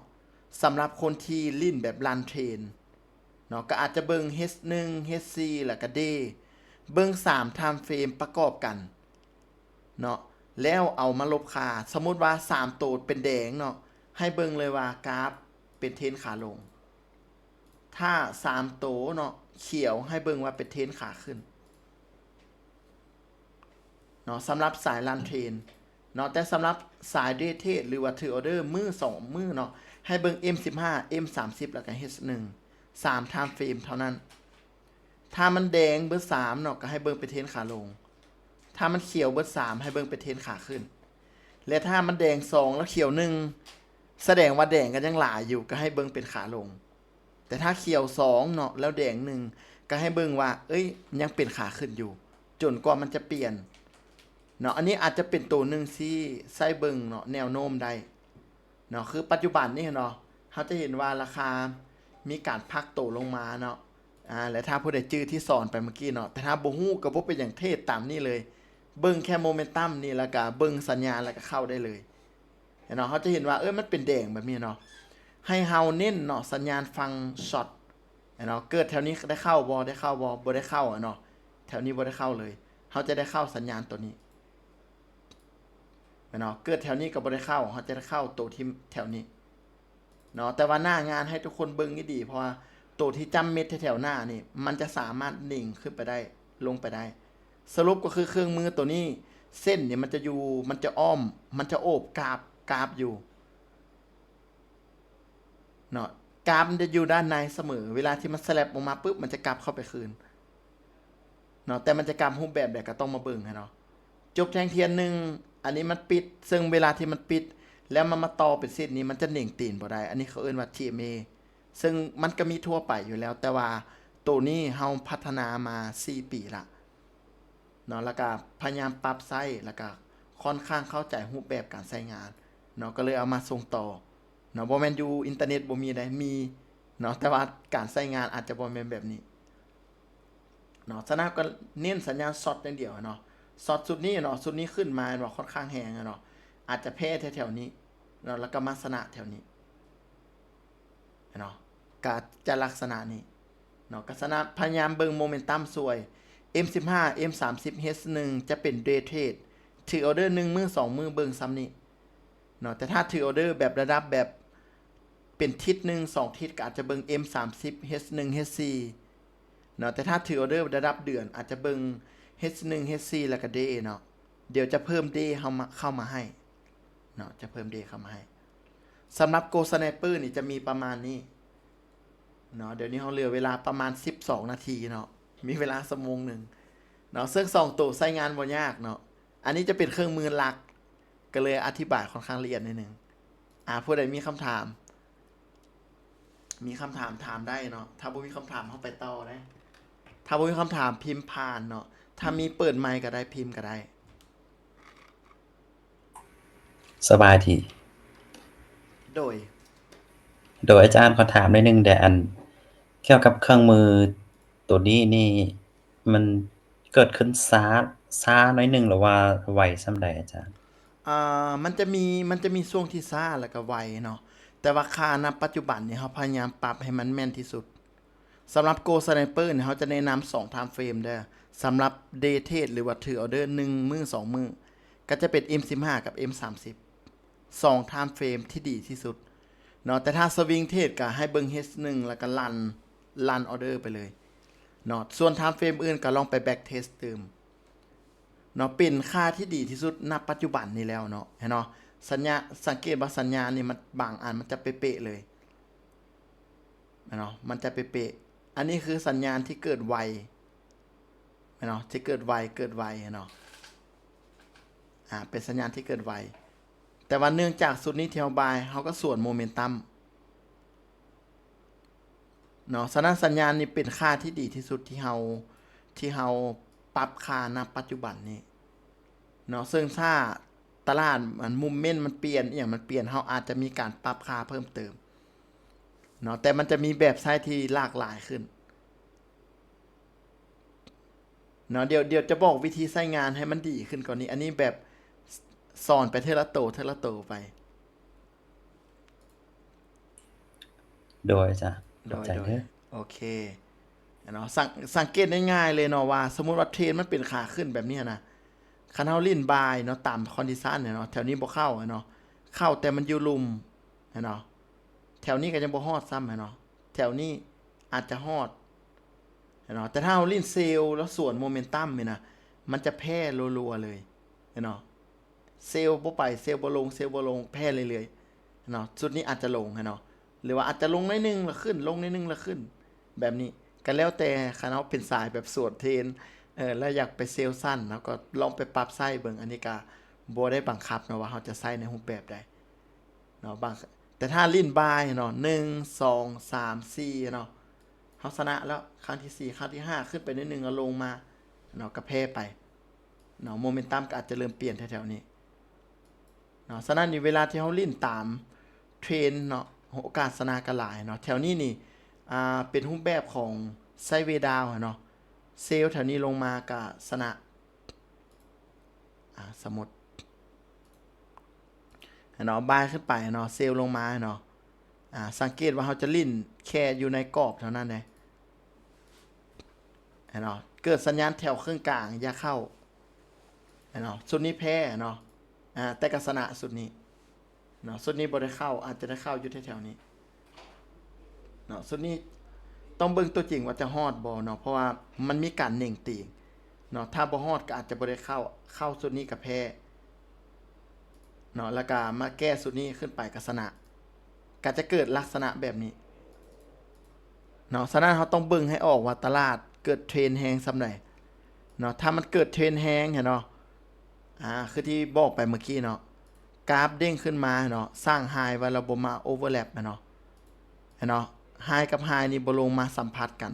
ສຳລັບຄົນທີ່ຫຼິ້ນແບບ run ເທຣນ ເນາະ ກໍອາດຈະເບິ່ງ H ໜຶ່ງ H ສີ່ ແລ້ວກໍ Day ເບິ່ງສາມ time frame ປະກອບກັນເນາະ ແລ້ວເອົາມາລົບຄ່າ ສົມມຸດວ່າສາມໂຕເປັນແດງເນາະ ໃຫ້ເບິ່ງເລີຍວ່າກາຟເປັນເທຣນຂາລົງ ຖ້າສາມໂຕເນາະ ຂຽວໃຫ້ເບິ່ງວ່າເປັນເທຣນຂາຂຶ້ນເນາະ ສຳລັບສາຍຣັນເທຣນເນາະ. ແຕ່ສຳລັບສາຍເດເທຣດ ຫຼືວ່າຖືອໍເດີມື້ສອງມື້ເນາະ ໃຫ້ເບິ່ງເອັມສິບຫ້າ ເອັມສາມສິບ ແລ້ວກໍເອັດໜຶ່ງ ສາມທາມເຟຣມເທົ່ານັ້ນ. ຖ້າມັນແດງເບີດສາມເນາະ ກໍໃຫ້ເບິ່ງເປັນເທຣນຂາລົງ. ຖ້າມັນຂຽວເບີດສາມ ໃຫ້ເບິ່ງເປັນເທຣນຂາຂຶ້ນ ແລະ ຖ້າມັນແດງສອງ ແລ້ວຂຽວໜຶ່ງ ສະແດງວ່າແດງກໍຍັງຫຼາຍຢູ່ ກໍໃຫ້ເບິ່ງເປັນຂາລົງ. ແຕ່ຖ້າຂຽວສອງເນາະ ແລ້ວແດງໜຶ່ງ ກໍໃຫ້ເບິ່ງວ່າ ເອີຍ ຍັງເປັນຂາຂຶ້ນຢູ່ ຈົນກວ່າມັນຈະປ່ຽນເນາະ. ອັນນີ້ອາດຈະເປັນໂຕໜຶ່ງທີ່ໃຊ້ເບິ່ງເນາະ ແນວໂນ້ມໄດ້ເນາະ. ຄືປັດຈຸບັນນີ້ເນາະ ເຮົາຈະເຫັນວ່າລາຄາມີການພັກໂຕລົງມາເນາະ. ອາ ແລະ ຖ້າຜູ້ໃດຈື່ທີ່ສອນໄປເມື່ອກີ້ເນາະ ແຕ່ຖ້າບໍ່ຮູ້ກໍບໍ່ເປັນຫຍັງ ເທຣດຕາມນີ້ເລີຍ ເບິ່ງແຄ່ໂມເມັນຕັມນີ້ ແລ້ວກໍເບິ່ງສັນຍານ ແລ້ວກໍເຂົ້າໄດ້ເລີຍ. ເຫັນເນາະ ເຮົາຈະເຫັນວ່າ ເອີ ມັນເປັນແດງແບບນີ້ເນາະ ໃຫ້ເຮົາເນັ້ນເນາະ ສັນຍານຝັ່ງຊັອດເນາະ. ເກີດແຖວນີ້ໄດ້ເຂົ້າບໍ່? ໄດ້ເຂົ້າບໍ່? ບໍ່ໄດ້ເຂົ້າເນາະ ແຖວນີ້ບໍ່ໄດ້ເຂົ້າເລີຍ. ເຮົາຈະໄດ້ເຂົ້າສັນຍານໂຕນີ້ເນາະ. ເກີດແຖວນີ້ກໍບໍ່ໄດ້ເຂົ້າ ເຮົາຈະໄດ້ເຂົ້າໂຕທີ່ແຖວນີ້ເນາະ. ແຕ່ວ່າໜ້າງານໃຫ້ທຸກຄົນເບິ່ງດີໆ ເພາະວ່າໂຕທີ່ຈ້ຳເມັດແຖວໆໜ້ານີ້ ມັນຈະສາມາດເໜັງຂຶ້ນໄປໄດ້ ລົງໄປໄດ້. ສະຫຼຸບກໍຄືເຄື່ອງມືໂຕນີ້ ເສັ້ນນີ້ມັນຈະຢູ່ ມັນຈະອ້ອມ ມັນຈະໂອບກາບ ກາບຢູ່ເນາະ. ກາບມັນຈະຢູ່ດ້ານໃນສະເໝີ ເວລາທີ່ມັນສະແລັບອອກມາປຶບ ມັນຈະກັບເຂົ້າໄປຄືນເນາະ. ແຕ່ມັນຈະກັບຮູບແບບໃດກໍຕ້ອງມາເບິ່ງຫັ້ນເນາະ. ຈົບແທ່ງທຽນໜຶ່ງ ອັນນີ້ມັນປິດ ເຊິ່ງເວລາທີ່ມັນປິດ ແລ້ວມັນມາຕໍ່ເປັນເສັ້ນນີ້ ມັນຈະເໜັງຕີນບໍ່ໄດ້. ອັນນີ້ເຂົາເອີ້ນວ່າ ທີເອັມເອ ເຊິ່ງມັນກໍມີທົ່ວໄປຢູ່ແລ້ວ ແຕ່ວ່າໂຕນີ້ເຮົາພັດທະນາມາສີ່ປີລະເນາະ ແລ້ວກໍພະຍາຍາມປັບໃຊ້ ແລ້ວກໍຄ່ອນຂ້າງເຂົ້າໃຈຮູບແບບການໃຊ້ງານເນາະ ກໍເລີຍເອົາມາສົ່ງຕໍ່ເນາະ. ບໍ່ແມ່ນຢູ່ອິນເຕີເນັດບໍ່ມີໃດ໋ ມີເນາະ ແຕ່ວ່າການໃຊ້ງານອາດຈະບໍ່ແມ່ນແບບນີ້ເນາະ. ສະນັ້ນກໍເນັ້ນສັນຍານຊັອດຢ່າງດຽວເນາະ. ຊັອດຊຸດນີ້ເນາະ ຊຸດນີ້ຂຶ້ນມາແມ່ນວ່າຄ່ອນຂ້າງແຮງເນາະ ອາດຈະແພ້ແຖວໆນີ້ເນາະ ແລ້ວກໍມາຊະນະແຖວນີ້ ເນາະ ກະຈະລັກສະນະນີ້ເນາະ. ກະສະນະ ພະຍາຍາມເບິ່ງໂມເມັນຕັມຊ່ວຍ ເອັມສິບຫ້າ ເອັມສາມສິບ ເອັດໜຶ່ງ ຈະເປັນເດເທຣດ ຖືອໍເດີໜຶ່ງມື້ສອງມື້ເບິ່ງຊ່ຳນີ້ເນາະ. ແຕ່ຖ້າຖືອໍເດີແບບລະດັບແບບເປັນທິດໜຶ່ງສອງທິດ ກໍອາດຈະເບິ່ງເອັມສາມສິບ ເອັດໜຶ່ງ ເອັດສີ່ເນາະ. ແຕ່ຖ້າຖືອໍເດີລະດັບເດືອນ ອາດຈະເບິ່ງເອັດໜຶ່ງ ເອັດສີ່ ແລ້ວກໍເດເນາະ. ດຽວຈະເພີ່ມເດເຂົ້າມາ ເຂົ້າມາໃຫ້ ເນາະ ຈະເພີ່ມເດເຂົ້າມາໃຫ້. ສຳລັບໂກສະໄນເປີນີ້ຈະມີປະມານນີ້ເນາະ. ດຽວນີ້ເຮົາເຫຼືອເວລາປະມານສິບສອງນາທີເນາະ ມີເວລາຊົ່ວໂມງໜຶ່ງເນາະ. ເຊິ່ງສອງໂຕໃຊ້ງານບໍ່ຍາກເນາະ. ອັນນີ້ຈະເປັນເຄື່ອງມືຫຼັກ ກໍເລີຍອະທິບາຍຄ່ອນຂ້າງລະອຽດໜ້ອຍໜຶ່ງ. ອາ ຜູ້ໃດມີຄຳຖາມ ມີຄຳຖາມຖາມໄດ້ເນາະ. ຖ້າບໍ່ມີຄຳຖາມ ເຮົາໄປຕໍ່ໄດ້. ຖ້າບໍ່ມີຄຳຖາມ ພິມຜ່ານເນາະ. ຖ້າມີເປີດໄມກະໄດ້ ພິມກະໄດ້. ສະບາຍດີ. ໂດຍ ໂດຍ ອາຈານ ຂໍຖາມໜ້ອຍໜຶ່ງແດ່ ອັນ ກ່ຽວກັບເຄື່ອງມືໂຕນີ້ນີ້ ມັນເກີດຂຶ້ນຊ້າ ຊ້າໜ້ອຍໜຶ່ງ ຫຼືວ່າໄວສ່ຳໃດ ອາຈານ? ອ່າ ມັນຈະມີ ມັນຈະມີຊ່ວງທີ່ຊ້າ ແລ້ວກໍໄວເນາະ. ແຕ່ວ່າຄ່ານະປັດຈຸບັນນີ້ ເຮົາພະຍາຍາມປັບໃຫ້ມັນແມ່ນທີ່ສຸດ. ສຳລັບໂກສະໄນເປີນີ້ ເຮົາຈະແນະນຳສອງທາມເຟຣມເດີ. ສຳລັບເດເທຣດ ຫຼືວ່າຖືອໍເດີໜຶ່ງມື້ສອງມື້ ກໍຈະເປັນເອັມສິບຫ້າກັບເອັມສາມສິບ ສອງທາມເຟຣມທີ່ດີທີ່ສຸດເນາະ. ແຕ່ຖ້າສະວິງເທຣດ ກໍໃຫ້ເບິ່ງເອັດໜຶ່ງ ແລ້ວກໍຣັນ ຣັນອໍເດີໄປເລີຍເນາະ. ສ່ວນທາມເຟຣມອື່ນ ກໍລອງໄປແບັກເທສຕື່ມເນາະ. ເປັນຄ່າທີ່ດີທີ່ສຸດນະປັດຈຸບັນນີ້ແລ້ວເນາະ. ເຫັນເນາະ ສັນຍາ ສັງເກດວ່າສັນຍານນີ້ ມັນ ບາງອັນມັນຈະເປະໆເລີຍ ແມ່ນເນາະ ມັນຈະເປະໆ. ອັນນີ້ຄືສັນຍານທີ່ເກີດໄວ ແມ່ນເນາະ ທີ່ເກີດໄວ ເກີດໄວເນາະ. ອາ ເປັນສັນຍານທີ່ເກີດໄວ ແຕ່ວ່າເນື່ອງຈາກຊຸດນີ້ທີ່ເຮົາບາຍ ເຮົາກໍສວນໂມເມັນຕັມເນາະ. ສະນັ້ນສັນຍານນີ້ເປັນຄ່າທີ່ດີທີ່ສຸດທີ່ເຮົາ ທີ່ເຮົາປັບຄ່ານະປັດຈຸບັນນີ້ເນາະ. ເຊິ່ງຖ້າຕະຫຼາດມັນ ມູບເມັນມັນປ່ຽນ ອີ່ຫຍັງມັນປ່ຽນ ເຮົາອາດຈະມີການປັບຄ່າເພີ່ມເຕີມ ເນາະ. ແຕ່ມັນຈະມີແບບໃຊ້ທີ່ຫຼາກຫຼາຍຂຶ້ນເນາະ. ດຽວ ດຽວຈະບອກວິທີໃຊ້ງານໃຫ້ມັນດີຂຶ້ນກວ່ານີ້. ອັນນີ້ແບບ ສອນໄປເທື່ອລະໂຕ ເທື່ອລະໂຕໄປ. ໂດຍ ອາຈານ ໂດຍ ຂອບໃຈເດີ. ໂອເຄເນາະ. ສັງ ສັງເກດງ່າຍໆເລີຍເນາະວ່າ ສົມມຸດວ່າເທຣນມັນເປັນຂາຂຶ້ນແບບນີ້ນະ ຄັນເຮົາຫຼິ້ນບາຍເນາະ ຕາມຄອນດິຊັນເນາະ ແຖວນີ້ບໍ່ເຂົ້າເນາະ ເຂົ້າແຕ່ມັນຢູ່ລຸ່ມ ເຫັນເນາະ. ແຖວນີ້ກໍຍັງບໍ່ຮອດຊ້ຳ ເຫັນເນາະ. ແຖວນີ້ອາດຈະຮອດ ເນາະ ແຕ່ຖ້າເຮົາຫຼິ້ນເຊວແລ້ວສວນໂມເມັນຕັມນີ້ນະ ມັນຈະແພ້ລັວໆເລີຍເນາະ ເຊວບໍ່ໄປ ເຊວບໍ່ລົງ ເຊວບໍ່ລົງ ແພ້ເລື້ອຍໆເນາະ ຊຸດນີ້ອາດຈະລົງເນາະ ຫຼືວ່າອາດຈະລົງໜ້ອຍໜຶ່ງແລ້ວຂຶ້ນ ລົງໜ້ອຍໜຶ່ງແລ້ວຂຶ້ນ ແບບນີ້ ກໍແລ້ວແຕ່ ຄັນເຮົາເປັນສາຍແບບສວນເທຣນ ເອີ ແລ້ວຢາກໄປເຊວສັ້ນ ເຮົາກໍລອງໄປປັບໃຊ້ເບິ່ງ ອັນນີ້ກໍບໍ່ໄດ້ບັງຄັບເນາະວ່າເຮົາຈະໃຊ້ໃນຮູບແບບໃດເນາະ ບາງ ແຕ່ຖ້າຫຼິ້ນບາຍເນາະ ໜຶ່ງ ສອງ ສາມ ສີ່ເນາະ ເຮົາຊະນະແລ້ວ ຄັ້ງທີສີ່ ຄັ້ງທີຫ້າ ຂຶ້ນໄປໜ້ອຍໜຶ່ງ ແລ້ວລົງມາເນາະ ກໍແພ້ໄປເນາະ ໂມເມັນຕັມກໍອາດຈະເລີ່ມປ່ຽນແຖວໆນີ້ເນາະ ສະນັ້ນນີ້ເວລາທີ່ເຮົາຫຼິ້ນຕາມເທຣນເນາະ ໂອກາດຊະນະກໍຫຼາຍເນາະ ແຖວນີ້ນີ້ ອ່າ ເປັນຮູບແບບຂອງໄຊເວດາວເນາະ ເຊວແຖວນີ້ລົງມາກໍຊະນະ ອ່າ ສົມມຸດເນາະ ບາຍຂຶ້ນໄປເນາະ ເຊວລົງມາເນາະ ອ່າ ສັງເກດວ່າເຮົາຈະຫຼິ້ນແຄ່ຢູ່ໃນກອບເທົ່ານັ້ນເດ້ເນາະ ເກີດສັນຍານແຖວເຄິ່ງກາງຢ່າເຂົ້າເນາະ ຊຸດນີ້ແພ້ເນາະ ອ່າ ແຕ່ກໍຊະນະຊຸດນີ້ເນາະ ຊຸດນີ້ບໍ່ໄດ້ເຂົ້າ ອາດຈະໄດ້ເຂົ້າຢູ່ແຖວໆນີ້ ເນາະ ຊຸດນີ້ຕ້ອງເບິ່ງຕົວຈິງວ່າຈະຮອດບໍ່ເນາະ ເພາະວ່າມັນມີການເໜັງຕີງເນາະ ຖ້າບໍ່ຮອດກໍອາດຈະບໍ່ໄດ້ເຂົ້າ ເຂົ້າຊຸດນີ້ກໍແພ້ເນາະ ແລ້ວກໍມາແກ້ຊຸດນີ້ຂຶ້ນໄປກໍຊະນະ ກໍຈະເກີດລັກສະນະແບບນີ້ເນາະ ສະນັ້ນເຮົາຕ້ອງເບິ່ງໃຫ້ອອກວ່າຕະຫຼາດເກີດເທຣນແຮງສ່ຳໃດເນາະ ຖ້າມັນເກີດເທຣນແຮງເນາະ ອ່າ ຄືທີ່ບອກໄປເມື່ອກີ້ເນາະ ກາຟເດ້ງຂຶ້ນມາເນາະ ສ້າງໄຮໄວ້ແລ້ວບໍ່ມາໂອເວີແລັບເນາະ ເຫັນເນາະ ໄຮກັບໄຮນີ້ບໍ່ລົງມາສຳຜັດກັນ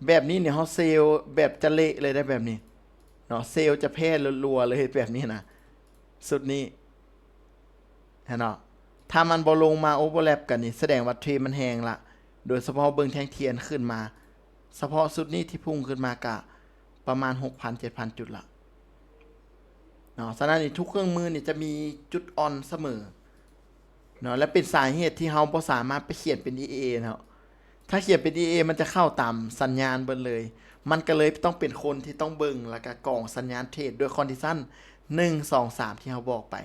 ແບບນີ້ນີ້ເຮົາເຊວແບບຈະເລະເລີຍໄດ໋ ແບບນີ້ເນາະ ເຊວຈະແພ້ລັວໆເລີຍແບບນີ້ນະ ຊຸດນີ້ ເຫັນເນາະ ຖ້າມັນບໍ່ລົງມາໂອເວີແລັບກັນນີ້ ສະແດງວ່າເທຣນມັນແຮງລະ ໂດຍສະເພາະເບິ່ງແທ່ງທຽນຂຶ້ນມາ ສະເພາະຊຸດນີ້ທີ່ພຸ່ງຂຶ້ນມາກະປະມານຫົກພັນ ເຈັດພັນຈຸດລະເນາະ ສະນັ້ນນີ້ທຸກເຄື່ອງມືນີ້ຈະມີຈຸດອ່ອນສະເໝີເນາະ ແລະເປັນສາເຫດທີ່ເຮົາບໍ່ສາມາດໄປຂຽນເປັນ ອີ ເອ ເນາະ ຖ້າຂຽນເປັນ ອີ ເອ ມັນຈະເຂົ້າຕາມສັນຍານເບິດເລີຍ ມັນກໍເລີຍຕ້ອງເປັນຄົນທີ່ຕ້ອງເບິ່ງ ແລ້ວກໍກອງສັນຍານເທຣດດ້ວຍຄອນດິຊັນ ໜຶ່ງ ສອງ ສາມ ທີ່ເຮົາບອກໄປ.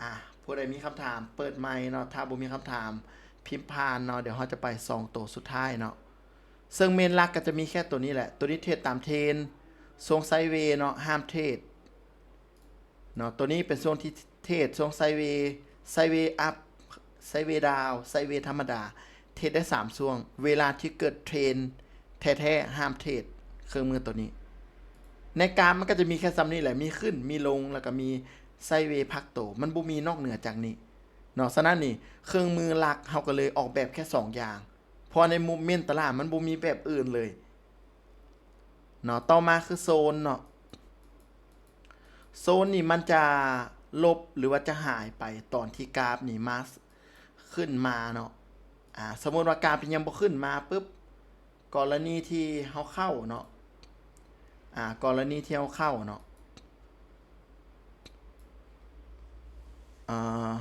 ອ່າ ຜູ້ໃດມີຄຳຖາມເປີດໄມເນາະ ຖ້າບໍ່ມີຄຳຖາມພິມຜ່ານເນາະ ດຽວເຮົາຈະໄປສອງໂຕສຸດທ້າຍເນາະ ເຊິ່ງເມນຫຼັກກໍຈະມີແຄ່ໂຕນີ້ແຫຼະ ໂຕນີ້ເທຣດຕາມເທຣນ ຊ່ວງໄຊເວເນາະ ຫ້າມເທຣດເນາະ ໂຕນີ້ເປັນຊ່ວງທີ່ເທຣດ ຊ່ວງໄຊເວ ໄຊເວອັບ ໄຊເວດາວ ໄຊເວທຳມະດາ ເທຣດໄດ້ສາມຊ່ວງ ເວລາທີ່ເກີດເທຣນແທ້ໆ ຫ້າມເທຣດເຄື່ອງມືໂຕນີ້ ໃນການມັນກໍຈະມີແຄ່ສ່ຳນີ້ແຫຼະ ມີຂຶ້ນ ມີລົງ ແລ້ວກໍມີໄຊເວພັກໂຕ ມັນບໍ່ມີນອກເໜືອຈາກນີ້ເນາະ ສະນັ້ນນີ້ເຄື່ອງມືຫຼັກເຮົາກໍເລີຍອອກແບບແຄ່ສອງຢ່າງ ເພາະໃນມູບເມັນຕະຫຼາດມັນບໍ່ມີແບບອື່ນເລີຍເນາະ ຕໍ່ມາຄືໂຊນເນາະ ໂຊນນີ້ມັນຈະລົບ ຫຼືວ່າຈະຫາຍໄປຕອນທີ່ກາຟນີ້ມາ ຂຶ້ນມາເນາະ ອ່າ ສົມມຸດວ່າກາຟຍັງບໍ່ຂຶ້ນມາປຶບ ກໍລະນີທີ່ເຮົາເຂົ້າເນາະ ອ່າ ກໍລະນີທີ່ເຮົາເຂົ້າເນາະ ອ່າ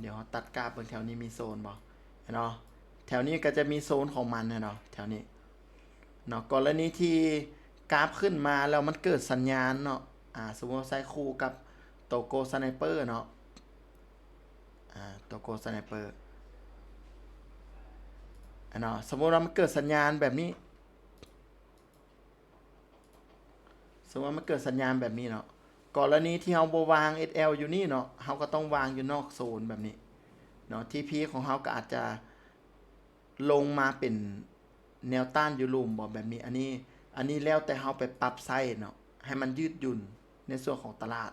ດຽວເຮົາຕັດກາຟເບິ່ງແຖວນີ້ມີໂຊນບໍ່ ເຫັນເນາະ ແຖວນີ້ກໍຈະມີໂຊນຂອງມັນເນາະ ແຖວນີ້ເນາະ ກໍລະນີທີ່ກາຟຂຶ້ນມາແລ້ວມັນເກີດສັນຍານເນາະ ອ່າ ສົມມຸດວ່າໃຊ້ຄູ່ກັບໂຕໂກສະໄນເປີເນາະ ອ່າ ໂຕໂກສະໄນເປີ ອ່າ ເນາະ ສົມມຸດວ່າມັນເກີດສັນຍານແບບນີ້ ສົມມຸດວ່າມັນເກີດສັນຍານແບບນີ້ເນາະ ກໍລະນີທີ່ເຮົາບໍ່ວາງ ເອສແອລ ຢູ່ນີ້ເນາະ ເຮົາກໍຕ້ອງວາງຢູ່ນອກໂຊນແບບນີ້ເນາະ ທີພີ ຂອງເຮົາກໍອາດຈະລົງມາເປັນແນວຕ້ານຢູ່ລຸ່ມບໍ ແບບນີ້ ອັນນີ້ ອັນນີ້ແລ້ວແຕ່ເຮົາໄປປັບໃຊ້ເນາະ ໃຫ້ມັນຍືດຫຍຸ່ນໃນສ່ວນຂອງຕະຫຼາດ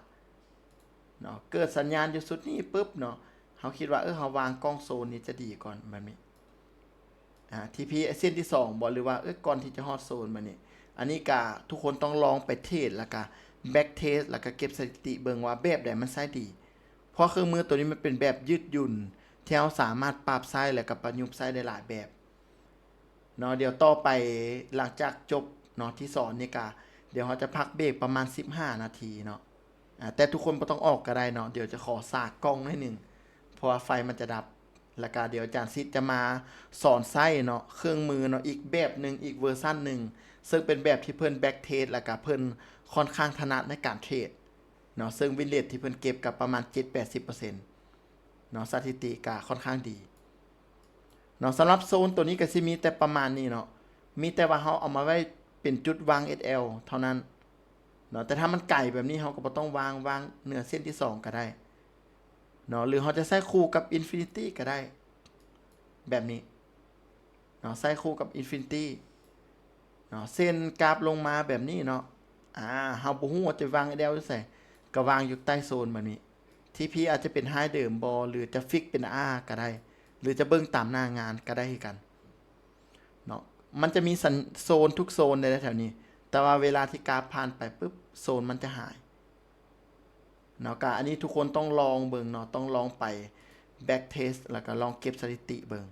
ເນາະ ເກີດສັນຍານຢູ່ຊຸດນີ້ປຶບເນາະ ເຮົາຄິດວ່າ ເອີ ເຮົາວາງກ້ອງໂຊນນີ້ຈະດີກ່ອນແບບນີ້ ອ່າ ທີພີ ເສັ້ນທີສອງບໍ ຫຼືວ່າ ເອີ ກ່ອນທີ່ຈະຮອດໂຊນບາດນີ້ ອັນນີ້ກະທຸກຄົນຕ້ອງລອງໄປເທຣດ ແລ້ວກະແບັກເທສ ແລ້ວກະເກັບສະຖິຕິເບິ່ງວ່າແບບໃດມັນໃຊ້ດີ ເພາະເຄື່ອງມືໂຕນີ້ມັນເປັນແບບຍືດຫຍຸ່ນ ທີ່ເຮົາສາມາດປັບໃຊ້ ແລ້ວກະປະຍຸກໃຊ້ໄດ້ຫຼາຍແບບເນາະ ດຽວຕໍ່ໄປຫຼັງຈາກຈົບເນາະ ທີ່ສອນນີ້ກະ ດຽວເຮົາຈະພັກເບກປະມານສິບຫ້ານາທີເນາະ ອ່າ ແຕ່ທຸກຄົນບໍ່ຕ້ອງອອກກໍໄດ້ເນາະ ດຽວຈະຂໍສາກກ້ອງໜ້ອຍໜຶ່ງ ເພາະວ່າໄຟມັນຈະດັບ ແລ້ວກະດຽວອາຈານສິດຈະມາສອນໃຊ້ເນາະ ເຄື່ອງມືເນາະ ອີກແບບໜຶ່ງ ອີກເວີຊັນໜຶ່ງ ເຊິ່ງເປັນແບບທີ່ເພິ່ນແບັກເທສ ແລ້ວກະເພິ່ນຄ່ອນຂ້າງຖະໜັດໃນການເທຣດເນາະ ເຊິ່ງວິນເຣດທີ່ເພິ່ນເກັບກະປະມານເຈັດແປດສິບເປີເຊັນເນາະ ສະຖິຕິກະຄ່ອນຂ້າງດີ ເນາະ. ສຳລັບໂຊນໂຕນີ້ກໍຊິມີແຕ່ປະມານນີ້ເນາະ ມີແຕ່ວ່າເຮົາເອົາມາໄວ້ເປັນຈຸດວາງ ເອສແອລ ເທົ່ານັ້ນເນາະ. ແຕ່ຖ້າມັນໄກແບບນີ້ ເຮົາກໍບໍ່ຕ້ອງວາງ ວາງເໜືອເສັ້ນທີສອງກໍໄດ້ເນາະ ຫຼືເຮົາຈະໃຊ້ຄູ່ກັບ Infinity ກໍໄດ້ ແບບນີ້ເນາະ ໃຊ້ຄູ່ກັບ Infinity ເນາະ. ເສັ້ນກາບລົງມາແບບນີ້ເນາະ ອາ ເຮົາບໍ່ຮູ້ວ່າຈະວາງ ເອສແອລ ຢູ່ໃສ ກໍວາງຢູ່ໃຕ້ໂຊນແບບນີ້. ທີ P ອາດຈະເປັນ High ເດີມບໍ່ ຫຼືຈະ Fix ເປັນ R ກໍໄດ້ ຫຼືຈະເບິ່ງຕາມໜ້າງານກໍໄດ້ຄືກັນເນາະ. ມັນຈະມີສັນ ໂຊນທຸກໂຊນເດ້ແຖວນີ້ ແຕ່ວ່າເວລາທີ່ກາບຜ່ານໄປປຶບ ໂຊນມັນຈະຫາຍເນາະ. ກະອັນນີ້ທຸກຄົນຕ້ອງລອງເບິ່ງເນາະ ຕ້ອງລອງໄປ back test ແລ້ວກໍລອງເກັບສະຖິຕິເບິ່ງ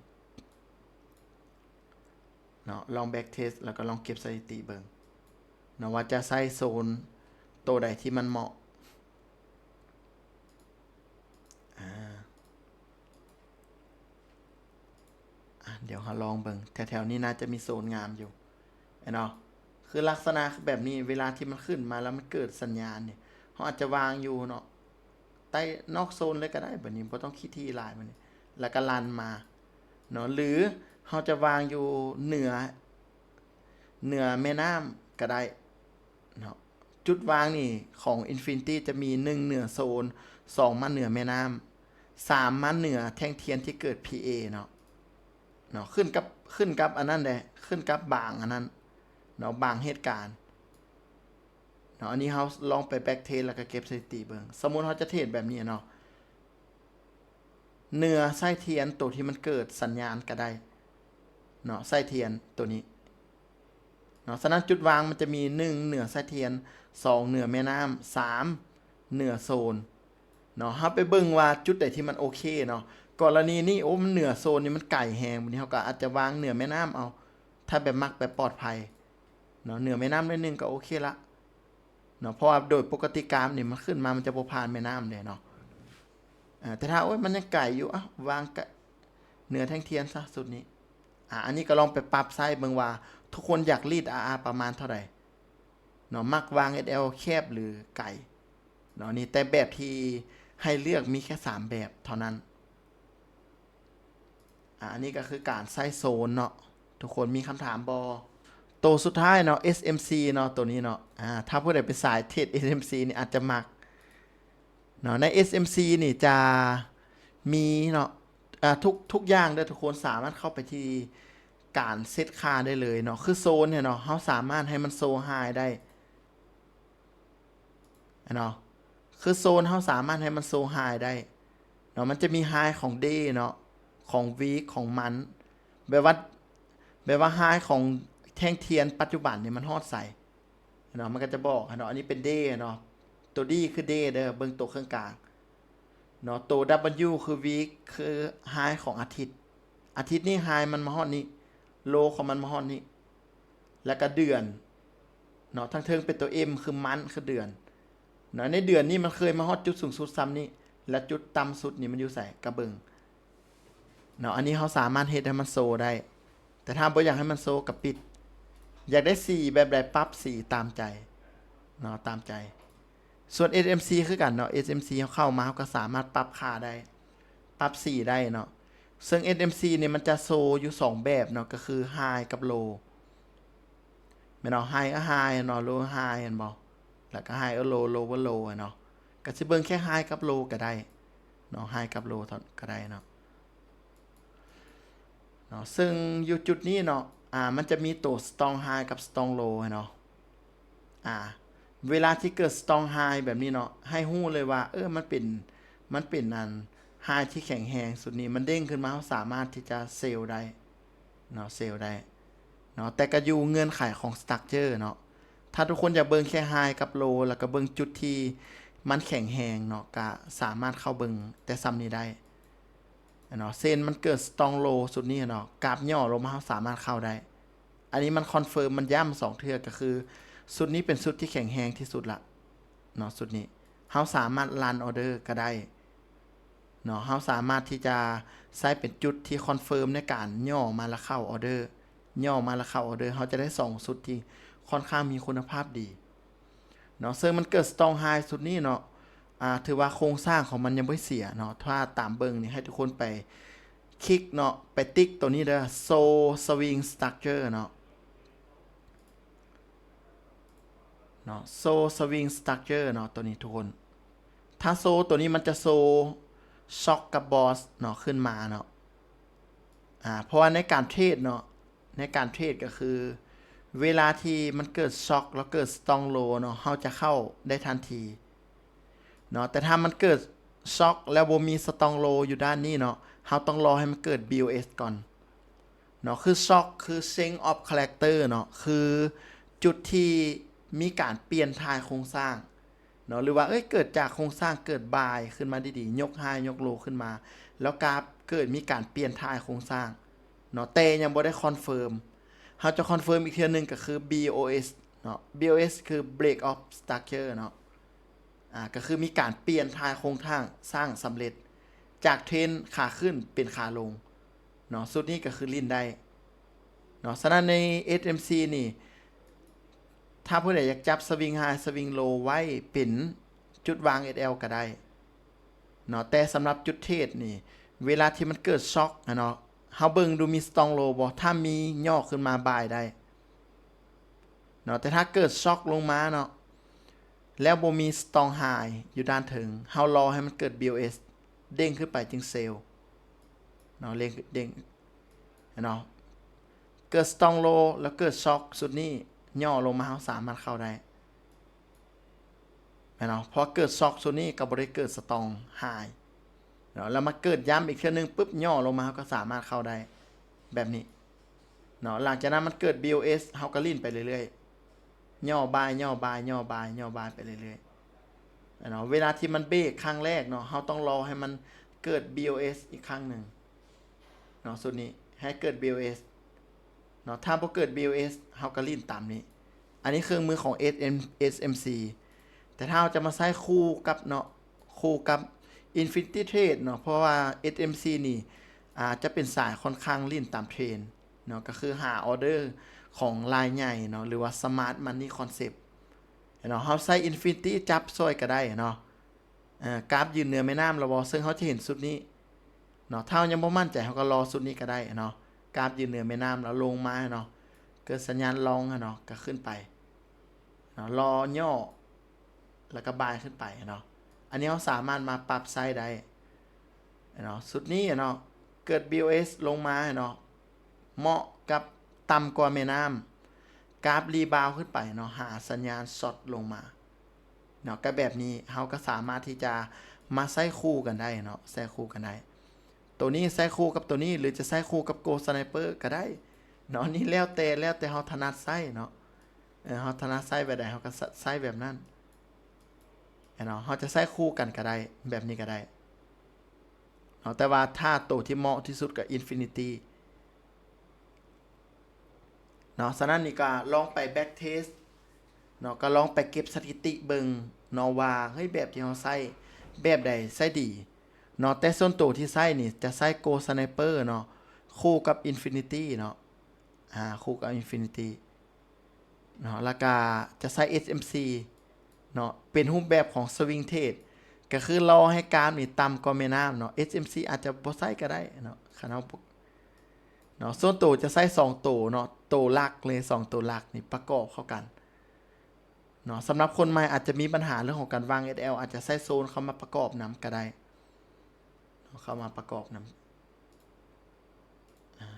ເນາະ ລອງ back test ແລ້ວກໍລອງເກັບສະຖິຕິເບິ່ງເນາະ ວ່າຈະໃຊ້ໂຊນໂຕໃດທີ່ມັນເໝາະ. ອາ ອາ ດຽວເຮົາລອງເບິ່ງ ແຖວໆນີ້ໜ້າຈະມີໂຊນງາມຢູ່ ແມ່ນເນາະ. ຄືລັກສະນະແບບນີ້ ເວລາທີ່ມັນຂຶ້ນມາແລ້ວມັນເກີດສັນຍານນີ້ ເຮົາອາດຈະວາງຢູ່ເນາະ ໃຕ້ນອກໂຊນເລີຍກໍໄດ້ ແບບນີ້ບໍ່ຕ້ອງຄິດທີ່ຫຼາຍ ແບບນີ້ ແລ້ວກໍລັນມາເນາະ ຫຼືເຮົາຈະວາງຢູ່ເໜືອ ເໜືອແມ່ນ້ຳກໍໄດ້ເນາະ. ຈຸດວາງນີ້ຂອງ Infinity ຈະມີ ໜຶ່ງ ເໜືອໂຊນ, ສອງ ມາເໜືອແມ່ນ້ຳ, ສາມ ມາເໜືອແທ່ງທຽນທີ່ເກີດ PA ເນາະ ເນາະ ຂຶ້ນກັບ ຂຶ້ນກັບອັນນັ້ນແຫຼະ ຂຶ້ນກັບບາງອັນນັ້ນເນາະ ບາງເຫດການເນາະ. ອັນນີ້ເຮົາລອງໄປ back test ແລ້ວກໍເກັບສະຖິຕິເບິ່ງ. ສົມມຸດເຮົາຈະເທຣດແບບນີ້ເນາະ ເໜືອໄສ້ທຽນໂຕທີ່ມັນເກີດສັນຍານກໍໄດ້ເນາະ ໄສ້ທຽນໂຕນີ້ເນາະ. ສະນັ້ນຈຸດວາງມັນຈະມີ ໜຶ່ງ ເໜືອໄສ້ທຽນ, ສອງ ເໜືອແມ່ນ້ຳ, ສາມ ເໜືອໂຊນເນາະ. ເຮົາໄປເບິ່ງວ່າຈຸດໃດທີ່ມັນໂອເຄເນາະ. ກໍລະນີນີ້ ໂອ້ ມັນເໜືອໂຊນນີ້ມັນໄກແຮງ ບາດນີ້ເຮົາກໍອາດຈະວາງເໜືອແມ່ນ້ຳເອົາ ຖ້າແບບມັກແບບປອດໄພເນາະ. ເໜືອແມ່ນ້ຳໜ້ອຍໜຶ່ງກໍໂອເຄລະ ເນາະ ເພາະວ່າໂດຍປົກກະຕິກາບນີ້ມັນຂຶ້ນມາ ມັນຈະບໍ່ຜ່ານແມ່ນ້ຳເດ້ເນາະ. ອາ ແຕ່ຖ້າ ໂອ້ຍ ມັນຍັງໄກຢູ່ ອະ ວາງກະເໜືອແທ່ງທຽນຊະ ຊຸດນີ້. ອາ ອັນນີ້ກໍລອງໄປປັບໃຊ້ເບິ່ງວ່າທຸກຄົນຢາກລີດ ອາ ປະມານເທົ່າໃດເນາະ ມັກວາງ ເອສແອລ ແຄບ ຫຼື ໄກເນາະ. ນີ້ແຕ່ແບບທີ່ໃຫ້ເລືອກມີແຄ່ສາມແບບເທົ່ານັ້ນ. ອາ ອັນນີ້ກໍຄືການໃຊ້ໂຊນເນາະ. ທຸກຄົນມີຄຳຖາມບໍ່? ໂຕສຸດທ້າຍເນາະ SMC ເນາະ ໂຕນີ້ເນາະ. ອາ ຖ້າຜູ້ໃດເປັນສາຍເທຣດ SMC ນີ້ອາດຈະມັກເນາະ. ໃນ SMC ນີ້ຈະມີເນາະ ອາ ທຸກ ທຸກຢ່າງເດີ ທຸກຄົນສາມາດເຂົ້າໄປທີ່ການເຊັດຄ່າໄດ້ເລີຍເນາະ. ຄືໂຊນນີ້ເນາະ ເຮົາສາມາດໃຫ້ມັນໂຊ High ໄດ້ ເນາະ ຄືໂຊນເຮົາສາມາດໃຫ້ມັນໂຊ High ໄດ້ເນາະ. ມັນຈະມີ High ຂອງ Day ເນາະ ຂອງ Week ຂອງ Month ແບບວ່າ ແບບວ່າ High ຂອງແທ່ງທຽນປັດຈຸບັນນີ້ມັນຮອດໃສເນາະ ມັນກໍຈະບອກເນາະ. ອັນນີ້ເປັນ Day ເນາະ ໂຕ D ຄື Day ເດີ ເບິ່ງໂຕເຄິ່ງກາງເນາະ. ໂຕ W ຄື Week ຄື High ຂອງອາທິດ ອາທິດນີ້ High ມັນມາຮອດນີ້ Low ຂອງມັນມາຮອດນີ້ ແລ້ວກໍເດືອນເນາະ. ທາງເທິງເປັນໂຕ M ຄື Month ຄືເດືອນເນາະ. ໃນເດືອນນີ້ມັນເຄີຍມາຮອດຈຸດສູງສຸດຊ່ຳນີ້ ແລະ ຈຸດຕ່ຳສຸດນີ້ມັນຢູ່ໃສ ກະເບິ່ງເນາະ. ອັນນີ້ເຮົາສາມາດເຮັດໃຫ້ມັນໂຊໄດ້ ແຕ່ຖ້າບໍ່ຢາກໃຫ້ມັນໂຊກະປິດ. ຢາກໄດ້ສີແບບໃດ ປັບສີຕາມໃຈເນາະ ຕາມໃຈ. ສ່ວນ SMC ຄືກັນເນາະ SMC ເຮົາເຂົ້າມາ ເຮົາກໍສາມາດປັບຄ່າໄດ້ ປັບສີໄດ້ເນາະ. ເຊິ່ງ SMC ນີ້ມັນຈະໂຊຢູ່ສອງແບບເນາະ ກໍຄື High ກັບ Low ແມ່ນເນາະ. High ກໍ High ເນາະ Low High ແມ່ນບໍ່ ແລ້ວກໍ High ເອີ Low Low ເອີ Low ເນາະ. ກໍຊິເບິ່ງແຄ່ High ກັບ Low ກໍໄດ້ເນາະ High ກັບ Low ເທົ່າ ກໍໄດ້ເນາະ ເນາະ. ເຊິ່ງຢູ່ຈຸດນີ້ເນາະ ອາ ມັນຈະມີໂຕ Strong High ກັບ Strong Low ເນາະ. ອາ ເວລາທີ່ເກີດ Strong High ແບບນີ້ເນາະ ໃຫ້ຮູ້ເລີຍວ່າ ເອີ ມັນເປັນ ມັນເປັນອັນ High ທີ່ແຂງແຮງ ຊຸດນີ້ມັນເດ້ງຂຶ້ນມາ ເຮົາສາມາດທີ່ຈະ Sell ໄດ້ເນາະ Sell ໄດ້ເນາະ. ແຕ່ກໍຢູ່ເງື່ອນໄຂຂອງ Structure ເນາະ. ຖ້າທຸກຄົນຢາກເບິ່ງແຄ່ High ກັບ Low ແລ້ວກໍເບິ່ງຈຸດທີ່ມັນແຂງແຮງເນາະ ກໍສາມາດເຂົ້າເບິ່ງແຕ່ຊ່ຳນີ້ໄດ້ເນາະ. ເຊັ່ນ ມັນເກີດ Strong Low ຊຸດນີ້ເນາະ ກາບຫຍໍ້ລົງມາ ເຮົາສາມາດເຂົ້າໄດ້. ອັນນີ້ມັນ confirm ມັນຢ້ຳສອງເທື່ອ ກໍຄືຊຸດນີ້ເປັນຊຸດທີ່ແຂງແຮງທີ່ສຸດລະເນາະ. ຊຸດນີ້ເຮົາສາມາດ run order ກໍໄດ້ເນາະ. ເຮົາສາມາດທີ່ຈະໃຊ້ເປັນຈຸດທີ່ confirm ໃນການຫຍໍ້ມາແລ້ວເຂົ້າ order ຫຍໍ້ມາແລ້ວເຂົ້າ order ເຮົາຈະໄດ້ສອງຊຸດທີ່ຄ່ອນຂ້າງມີຄຸນນະພາບດີເນາະ. ເຊິ່ງມັນເກີດ Strong High ຊຸດນີ້ເນາະ ອາ ຖືວ່າໂຄງສ້າງຂອງມັນຍັງບໍ່ເສຍເນາະ. ຖ້າຕາມເບິ່ງນີ້ ໃຫ້ທຸກຄົນໄປ ຄລິກເນາະ ໄປຕິກໂຕນີ້ເດີ Show Swing Structure ເນາະ ເນາະ Show Swing Structure ເນາະ ໂຕນີ້ທຸກຄົນ. ຖ້າໂຊໂຕນີ້ມັນຈະໂຊ Short ກັບ Boss ເນາະ ຂຶ້ນມາເນາະ ອາ ເພາະວ່າໃນການເທຣດເນາະ ໃນການເທຣດກໍຄື ເວລາທີ່ມັນເກີດ Short ແລ້ວເກີດ Strong Low ເນາະ ເຮົາຈະເຂົ້າໄດ້ທັນທີເນາະ. ແຕ່ຖ້າມັນເກີດ Short ແລ້ວບໍ່ມີ Strong Low ຢູ່ດ້ານນີ້ເນາະ ເຮົາຕ້ອງລໍໃຫ້ມັນເກີດ BOS ກ່ອນເນາະ. ຄື Short ຄື Change of Character ເນາະ ຄືຈຸດທີ່ມີການປ່ຽນຖ່າຍໂຄງສ້າງ ເນາະ ຫຼືວ່າ ເອີຍ ເກີດຈາກໂຄງສ້າງເກີດບາຍຂຶ້ນມາດີໆ ຍົກໄຮ ຍົກໂລຂຶ້ນມາ ແລ້ວກາບເກີດມີການປ່ຽນຖ່າຍໂຄງສ້າງເນາະ ແຕ່ຍັງບໍ່ໄດ້ຄອນເຟີມ. ເຮົາຈະຄອນເຟີມອີກເທື່ອໜຶ່ງກໍຄື BOS ເນາະ BOS ຄື Break of Structure ເນາະ ອາ ກໍຄືມີການປ່ຽນຖ່າຍໂຄງສ້າງ ສ້າງສຳເລັດ ຈາກເທຣນຂາຂຶ້ນເປັນຂາລົງເນາະ ຊຸດນີ້ກໍຄືຫຼິ້ນໄດ້ເນາະ. ສະນັ້ນໃນ SMC ນີ້ ຖ້າຜູ້ໃດຢາກຈັບ Swing High Swing Low ໄວ້ເປັນຈຸດວາງ SL ກໍໄດ້ເນາະ ແຕ່ສຳລັບຈຸດເທຣດນີ້ ເວລາທີ່ມັນເກີດ Short ຫັ້ນເນາະ ເຮົາເບິ່ງດູມີ Strong Low ບໍ່ ຖ້າມີຫຍໍ້ຂຶ້ນມາບາຍໄດ້ເນາະ ແຕ່ຖ້າເກີດ Short ລົງມາເນາະ ແລ້ວບໍ່ມີ Strong High ຢູ່ດ້ານເທິງ ເຮົາລໍໃຫ້ມັນເກີດ BOS ເດ້ງຂຶ້ນໄປຈຶ່ງເຊວເນາະ ເດ້ງ ເດ້ງເນາະ ເກີດ Strong Low ແລ້ວເກີດ Short ຊຸດນີ້ຫຍໍ້ລົງມາ ເຮົາສາມາດເຂົ້າໄດ້ ແມ່ນເນາະ ເພາະເກີດ Short ຊຸດນີ້ກໍບໍ່ໄດ້ເກີດ Strong High ເນາະ ແລ້ວມາເກີດຢ້ຳອີກເທື່ອໜຶ່ງປຶບ ຫຍໍ້ລົງມາ ເຮົາກໍສາມາດເຂົ້າໄດ້ແບບນີ້ເນາະ. ຫຼັງຈາກນັ້ນມັນເກີດ BOS ເຮົາກໍຫຼິ້ນໄປເລື້ອຍໆ ຫຍໍ້ບາຍ ຫຍໍ້ບາຍ ຫຍໍ້ບາຍ ຫຍໍ້ບາຍໄປເລື້ອຍໆເນາະ. ເວລາທີ່ມັນເບຣກຄັ້ງແລກເນາະ ເຮົາຕ້ອງລໍໃຫ້ມັນເກີດ BOS ອີກຄັ້ງໜຶ່ງເນາະ ຊຸດນີ້ໃຫ້ເກີດ BOS ເນາະ ຖ້າບໍ່ເກີດ BOS ເຮົາກໍຫຼິ້ນຕາມນີ້. ອັນນີ້ເຄື່ອງມືຂອງ SM SMC ແຕ່ຖ້າເຮົາຈະມາໃຊ້ຄູ່ກັບເນາະ ຄູ່ກັບ Infinity Trade ເນາະ ເພາະວ່າ SMC ນີ້ ອາ ຈະເປັນສາຍຂ້ອນຂ້າງຫຼິ້ນຕາມເທຣນເນາະ ກໍຄືຫາອໍເດີຂອງລາຍໃຫຍ່ເນາະ ຫຼືວ່າ Smart Money Concept ເນາະ. ເຮົາໃຊ້ Infinity ຈັບຊ່ອຍກໍໄດ້ເນາະ ເອີ ກາບຢືນເໜືອແມ່ນ້ຳແລ້ວບໍ່ ເຊິ່ງເຮົາຈະເຫັນຊຸດນີ້ເນາະ. ຖ້າເຮົາຍັງບໍ່ໝັ້ນໃຈ ເຮົາກໍລໍຊຸດນີ້ກໍໄດ້ເນາະ ກາບຢືນເໜືອແມ່ນ້ຳແລ້ວລົງມາເນາະ ເກີດສັນຍານລອງເນາະ ກໍຂຶ້ນໄປເນາະ ລໍຫຍໍ້ ແລ້ວກໍບາຍຂຶ້ນໄປເນາະ. ອັນນີ້ເຮົາສາມາດມາປັບໃຊ້ໄດ້ເນາະ ຊຸດນີ້ເນາະ ເກີດ BOS ລົງມາເນາະ ເໝາະກັບຕ່ຳກວ່າແມ່ນ້ຳ ກາບຣີບາວຂຶ້ນໄປເນາະ ຫາສັນຍານຊັອດລົງມາເນາະ. ກໍແບບນີ້ເຮົາກໍສາມາດທີ່ຈະມາໃຊ້ຄູ່ກັນໄດ້ເນາະ ໃຊ້ຄູ່ກັນໄດ້ ໂຕນີ້ໃຊ້ຄູ່ກັບໂຕນີ້ ຫຼືຈະໃຊ້ຄູ່ກັບ Gold Sniper ກໍໄດ້ເນາະ. ນີ້ແລ້ວແຕ່ ແລ້ວແຕ່ເຮົາຖະໜັດໃຊ້ເນາະ ເອີ ເຮົາຖະໜັດໃຊ້ແບບໃດ ເຮົາກໍໃຊ້ແບບນັ້ນເນາະ. ເຮົາຈະໃຊ້ຄູ່ກັນກໍໄດ້ ແບບນີ້ກໍໄດ້ເນາະ ແຕ່ວ່າຖ້າໂຕທີ່ເໝາະທີ່ສຸດກໍ Infinity ເນາະ. ສະນັ້ນນີ້ກໍລອງໄປ back test ເນາະ ກໍລອງໄປເກັບສະຖິຕິເບິ່ງເນາະ ວ່າ ເຮີ້ຍ ແບບທີ່ເຮົາໃຊ້ ແບບໃດໃຊ້ດີເນາະ. ແຕ່ສ່ວນໂຕທີ່ໃຊ້ນີ້ຈະໃຊ້ Gold Sniper ເນາະ ຄູ່ກັບ Infinity ເນາະ ອາ ຄູ່ກັບ Infinity ເນາະ ແລ້ວກະຈະໃຊ້ SMC ເນາະ ເປັນຮູບແບບຂອງ Swing Trade ກໍຄືລໍໃຫ້ກາບນີ້ຕ່ຳກວ່າແມ່ນ້ຳເນາະ. SMC ອາດຈະບໍ່ໃຊ້ກໍໄດ້ເນາະ ຄັນເຮົາ ເນາະ. ສ່ວນໂຕຈະໃຊ້ສອງໂຕເນາະ ໂຕຫຼັກເລີຍ ສອງໂຕຫຼັກນີ້ປະກອບເຂົ້າກັນເນາະ. ສຳລັບຄົນໃໝ່ອາດຈະມີບັນຫາເລື່ອງຂອງການວາງ SL ອາດຈະໃຊ້ Zone ເຂົ້າມາປະກອບນຳກໍໄດ້ເນາະ ເຂົ້າມາປະກອບນຳ ອາ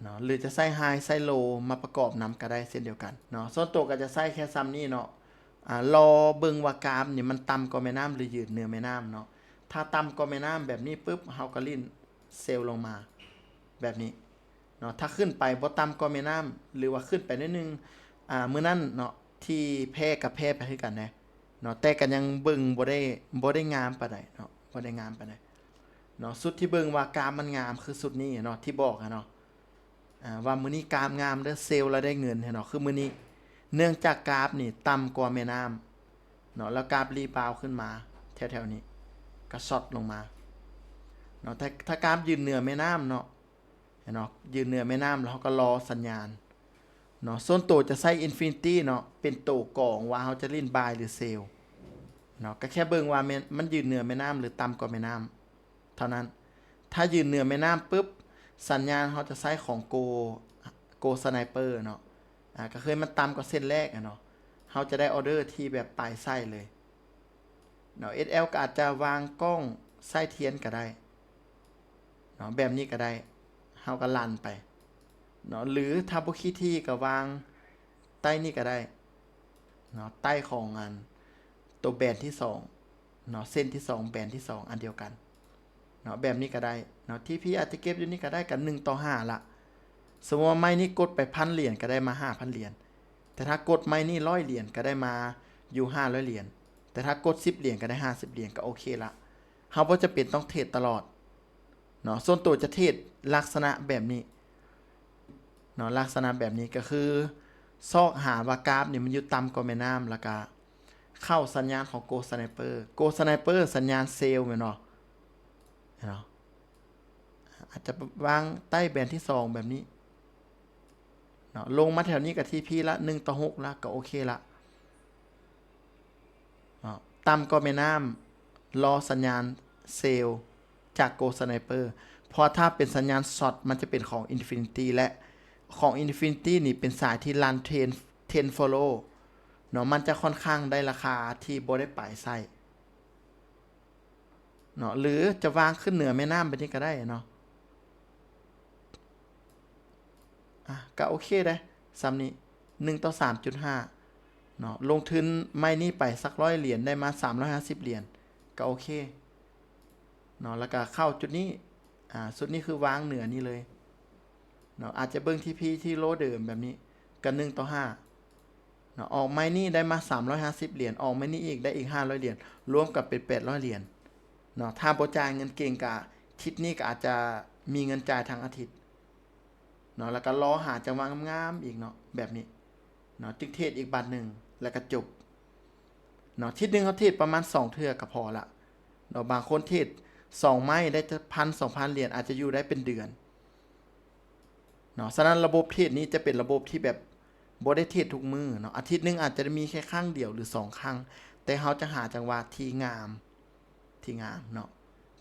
ເນາະ ຫຼືຈະໃຊ້ High ໃຊ້ Low ມາປະກອບນຳກໍໄດ້ເຊັ່ນດຽວກັນເນາະ. ສ່ວນໂຕກໍຈະໃຊ້ແຄ່ຊ່ຳນີ້ເນາະ ອາ ລໍເບິ່ງວ່າກາບນີ້ມັນຕ່ຳກວ່າແມ່ນ້ຳ ຫຼືຢືນເໜືອແມ່ນ້ຳເນາະ. ຖ້າຕ່ຳກວ່າແມ່ນ້ຳແບບນີ້ປຶບ ເຮົາກໍຫຼິ້ນເຊວລົງມາແບບນີ້ເນາະ. ຖ້າຂຶ້ນໄປບໍ່ຕ່ຳກວ່າແມ່ນ້ຳ ຫຼືວ່າຂຶ້ນໄປໜ້ອຍໜຶ່ງ ອາ ມື້ນັ້ນເນາະ ທີ່ແພ້ກໍແພ້ໄປຄືກັນເດ້ເນາະ ແຕ່ກໍຍັງເບິ່ງບໍ່ໄດ້ ບໍ່ໄດ້ງາມປານໃດເນາະ ບໍ່ໄດ້ງາມປານໃດເນາະ. ຊຸດທີ່ເບິ່ງວ່າກາບມັນງາມຄືຊຸດນີ້ເນາະ ທີ່ບອກຫັ້ນເນາະ ອາ ວ່າມື້ນີ້ກາບງາມເດີ ເຊວແລ້ວໄດ້ເງິນຫັ້ນເນາະ ຄືມື້ນີ້ ເນື່ອງຈາກກາບນີ້ຕ່ຳກວ່າແມ່ນ້ຳເນາະ ແລ້ວກາບຣີບາວຂຶ້ນມາແຖວໆນີ້ ກໍຊັອດລົງມາເນາະ. ຖ້າ ຖ້າກາບຢືນເໜືອແມ່ນ້ຳເນາະ ເຫັນເນາະ ຢືນເໜືອແມ່ນ້ຳ ແລ້ວເຮົາກໍລໍສັນຍານເນາະ. ສ່ວນໂຕຈະໃຊ້ Infinity ເນາະ ເປັນໂຕກອງວ່າເຮົາຈະຫຼິ້ນບາຍ ຫຼືເຊວເນາະ ກໍແຄ່ເບິ່ງວ່າແມ່ນ ມັນຢືນເໜືອແມ່ນ້ຳ ຫຼືຕ່ຳກວ່າແມ່ນ້ຳເທົ່ານັ້ນ ຖ້າຢືນເໜືອແມ່ນ້ຳປຶບ ສັນຍານເຮົາຈະໃຊ້ຂອງ Go Go Sniper ເນາະ ອາ ກໍຄືໃຫ້ມັນຕ່ຳກວ່າເສັ້ນແລກອະເນາະ ເຮົາຈະໄດ້ອໍເດີທີ່ແບບປາຍໄສ້ເລີຍເນາະ. ເອສແອລ ກໍອາດຈະວາງກ້ອງໃສ່ທຽນກໍໄດ້ເນາະ ແບບນີ້ກໍໄດ້ ເຮົາກໍລັນໄປເນາະ ຫຼືຖ້າບໍ່ຂີ້ຖີ່ກໍວາງໃຕ້ນີ້ກໍໄດ້ເນາະ ໃຕ້ຂອງອັນ ໂຕແບນທີສອງເນາະ ເສັ້ນທີສອງ ແບນທີສອງ ອັນດຽວກັນເນາະ ແບບນີ້ກໍໄດ້ເນາະ. ທີພີ ອາດຈະເກັບຢູ່ນີ້ກໍໄດ້ ກໍໜຶ່ງຕໍ່ຫ້າລະ. ສົມມຸດວ່າໄມ້ນີ້ກົດໄປພັນຫຼຽນ ກໍໄດ້ມາຫ້າພັນຫຼຽນ ແຕ່ຖ້າກົດໄມ້ນີ້ຮ້ອຍຫຼຽນ ກໍໄດ້ມາຢູ່ຫ້າຮ້ອຍຫຼຽນ ແຕ່ຖ້າກົດສິບຫຼຽນ ກໍໄດ້ຫ້າສິບຫຼຽນ ກໍໂອເຄລະ. ເຮົາບໍ່ຈຳເປັນຕ້ອງເທຣດຕະຫຼອດເນາະ ສ່ວນໂຕຈະເທຣດລັກສະນະແບບນີ້ເນາະ ລັກສະນະແບບນີ້ກໍຄືຊອກຫາວ່າກາຟນີ້ມັນຢູ່ຕ່ຳກວ່າແມ່ນ້ຳ ແລ້ວກະ ເຂົ້າສັນຍານຂອງ Go Sniper Go Sniper ສັນຍານເຊວແມ່ນບໍ່ ເຫັນບໍ່ ອາດຈະວາງໃຕ້ແບນທີສອງແບບນີ້ເນາະ ລົງມາແຖວນີ້ກໍທີພີລະ ໜຶ່ງຕໍ່ຫົກລະ ກໍໂອເຄລະເນາະ. ຕ່ຳກວ່າແມ່ນ້ຳ ລໍສັນຍານເຊວ ຈາກ Go Sniper ເພາະວ່າຖ້າເປັນສັນຍານຊັອດ ມັນຈະເປັນຂອງ Infinity ແລະ ຂອງ Infinity ນີ້ເປັນສາຍທີ່ run trend trend follow ເນາະ ມັນຈະຄ່ອນຂ້າງໄດ້ລາຄາທີ່ບໍ່ໄດ້ປາຍໄສ້ເນາະ ຫຼືຈະວາງຂຶ້ນເໜືອແມ່ນ້ຳແບບນີ້ກໍໄດ້ເນາະ. ອາ ກໍໂອເຄເດ້ ສ່ຳນີ້ ໜຶ່ງຕໍ່ສາມຈຸດຫ້າເນາະ ລົງທຶນໄມ້ນີ້ໄປສັກຮ້ອຍຫຼຽນ ໄດ້ມາສາມຮ້ອຍຫ້າສິບຫຼຽນ ກໍໂອເຄເນາະ. ແລ້ວກໍເຂົ້າຈຸດນີ້ ອາ ຊຸດນີ້ຄືວາງເໜືອນີ້ເລີຍເນາະ ອາດຈະເບິ່ງທີພີທີ່ໂລເດີມແບບນີ້ ກໍໜຶ່ງຕໍ່ຫ້າເນາະ ອອກໄມ້ນີ້ໄດ້ມາສາມຮ້ອຍຫ້າສິບຫຼຽນ ອອກໄມ້ນີ້ອີກໄດ້ອີກຫ້າຮ້ອຍຫຼຽນ ລວມກັນເປັນແປດຮ້ອຍຫຼຽນເນາະ. ຖ້າບໍ່ຈ່າຍເງິນເກັ່ງກະ ທິດນີ້ກໍອາດຈະມີເງິນຈ່າຍທັງອາທິດເນາະ ແລ້ວກໍລໍຫາຈັງຫວະງາມໆອີກເນາະ ແບບນີ້ເນາະ ຈຶ່ງເທຣດອີກບາດໜຶ່ງ ແລ້ວກໍຈົບເນາະ. ທິດໜຶ່ງເຮົາເທຣດປະມານສອງເທື່ອກໍພໍລະເນາະ ບາງຄົນເທຣດສອງໄມ້ໄດ້ພັນສອງພັນຫຼຽນ ອາດຈະຢູ່ໄດ້ເປັນເດືອນເນາະ. ສະນັ້ນລະບົບເທຣດນີ້ຈະເປັນລະບົບທີ່ແບບບໍ່ໄດ້ເທຣດທຸກມື້ເນາະ ອາທິດໜຶ່ງອາດຈະໄດ້ມີແຄ່ຄັ້ງດຽວ ຫຼື ສອງຄັ້ງ ແຕ່ເຮົາຈະຫາຈັງຫວະທີ່ງາມ ທີ່ງາມເນາະ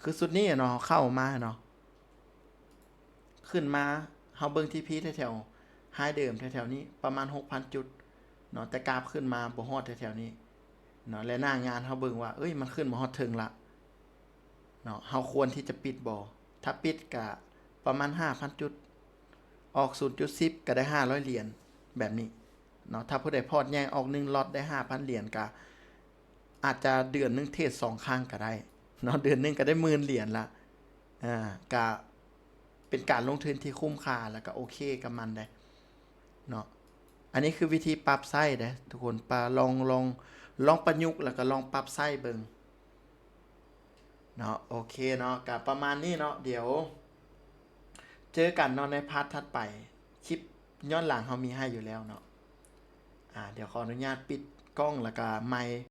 ຄືຊຸດນີ້ເນາະ ເຮົາເຂົ້າມາເນາະ ຂຶ້ນມາ ເຮົາເບິ່ງທີພີແຖວໆ high ເດີມແຖວໆນີ້ປະມານຫົກພັນຈຸດເນາະ ແຕ່ກາບຂຶ້ນມາບໍ່ຮອດແຖວໆນີ້ເນາະ ແລະ ໜ້າງານເຮົາເບິ່ງວ່າ ເອີຍ ມັນຂຶ້ນມາຮອດເທິງລະເນາະ ເຮົາຄວນທີ່ຈະປິດບໍ່? ຖ້າປິດກະປະມານຫ້າພັນຈຸດ ອອກສູນຈຸດສິບກໍໄດ້ຫ້າຮ້ອຍຫຼຽນແບບນີ້ເນາະ. ຖ້າຜູ້ໃດພອດໃຫຍ່ອອກໜຶ່ງລັອດໄດ້ຫ້າພັນຫຼຽນ ກະອາດຈະເດືອນໜຶ່ງເທຣດສອງຄັ້ງກໍໄດ້ເນາະ ເດືອນໜຶ່ງກໍໄດ້ໝື່ນຫຼຽນລະ ອາ ກະເປັນການລົງທຶນທີ່ຄຸ້ມຄ່າ ແລ້ວກໍໂອເຄກັບມັນເດ້ເນາະ. ອັນນີ້ຄືວິທີປັບໃຊ້ເດ້ທຸກຄົນ ປະ ລອງ ລອງ ລອງປະຍຸກ ແລ້ວກໍລອງປັບໃຊ້ເບິ່ງ ເນາະ ໂອເຄເນາະ ກະປະມານນີ້ເນາະ ດຽວເຈີກັນເນາະໃນພາດຖັດໄປ ຄລິບຍ້ອນຫຼັງເຮົາມີໃຫ້ຢູ່ແລ້ວເນາະ. ອາ ດຽວຂໍອະນຸຍາດປິດກ້ອງ ແລ້ວກະໄມ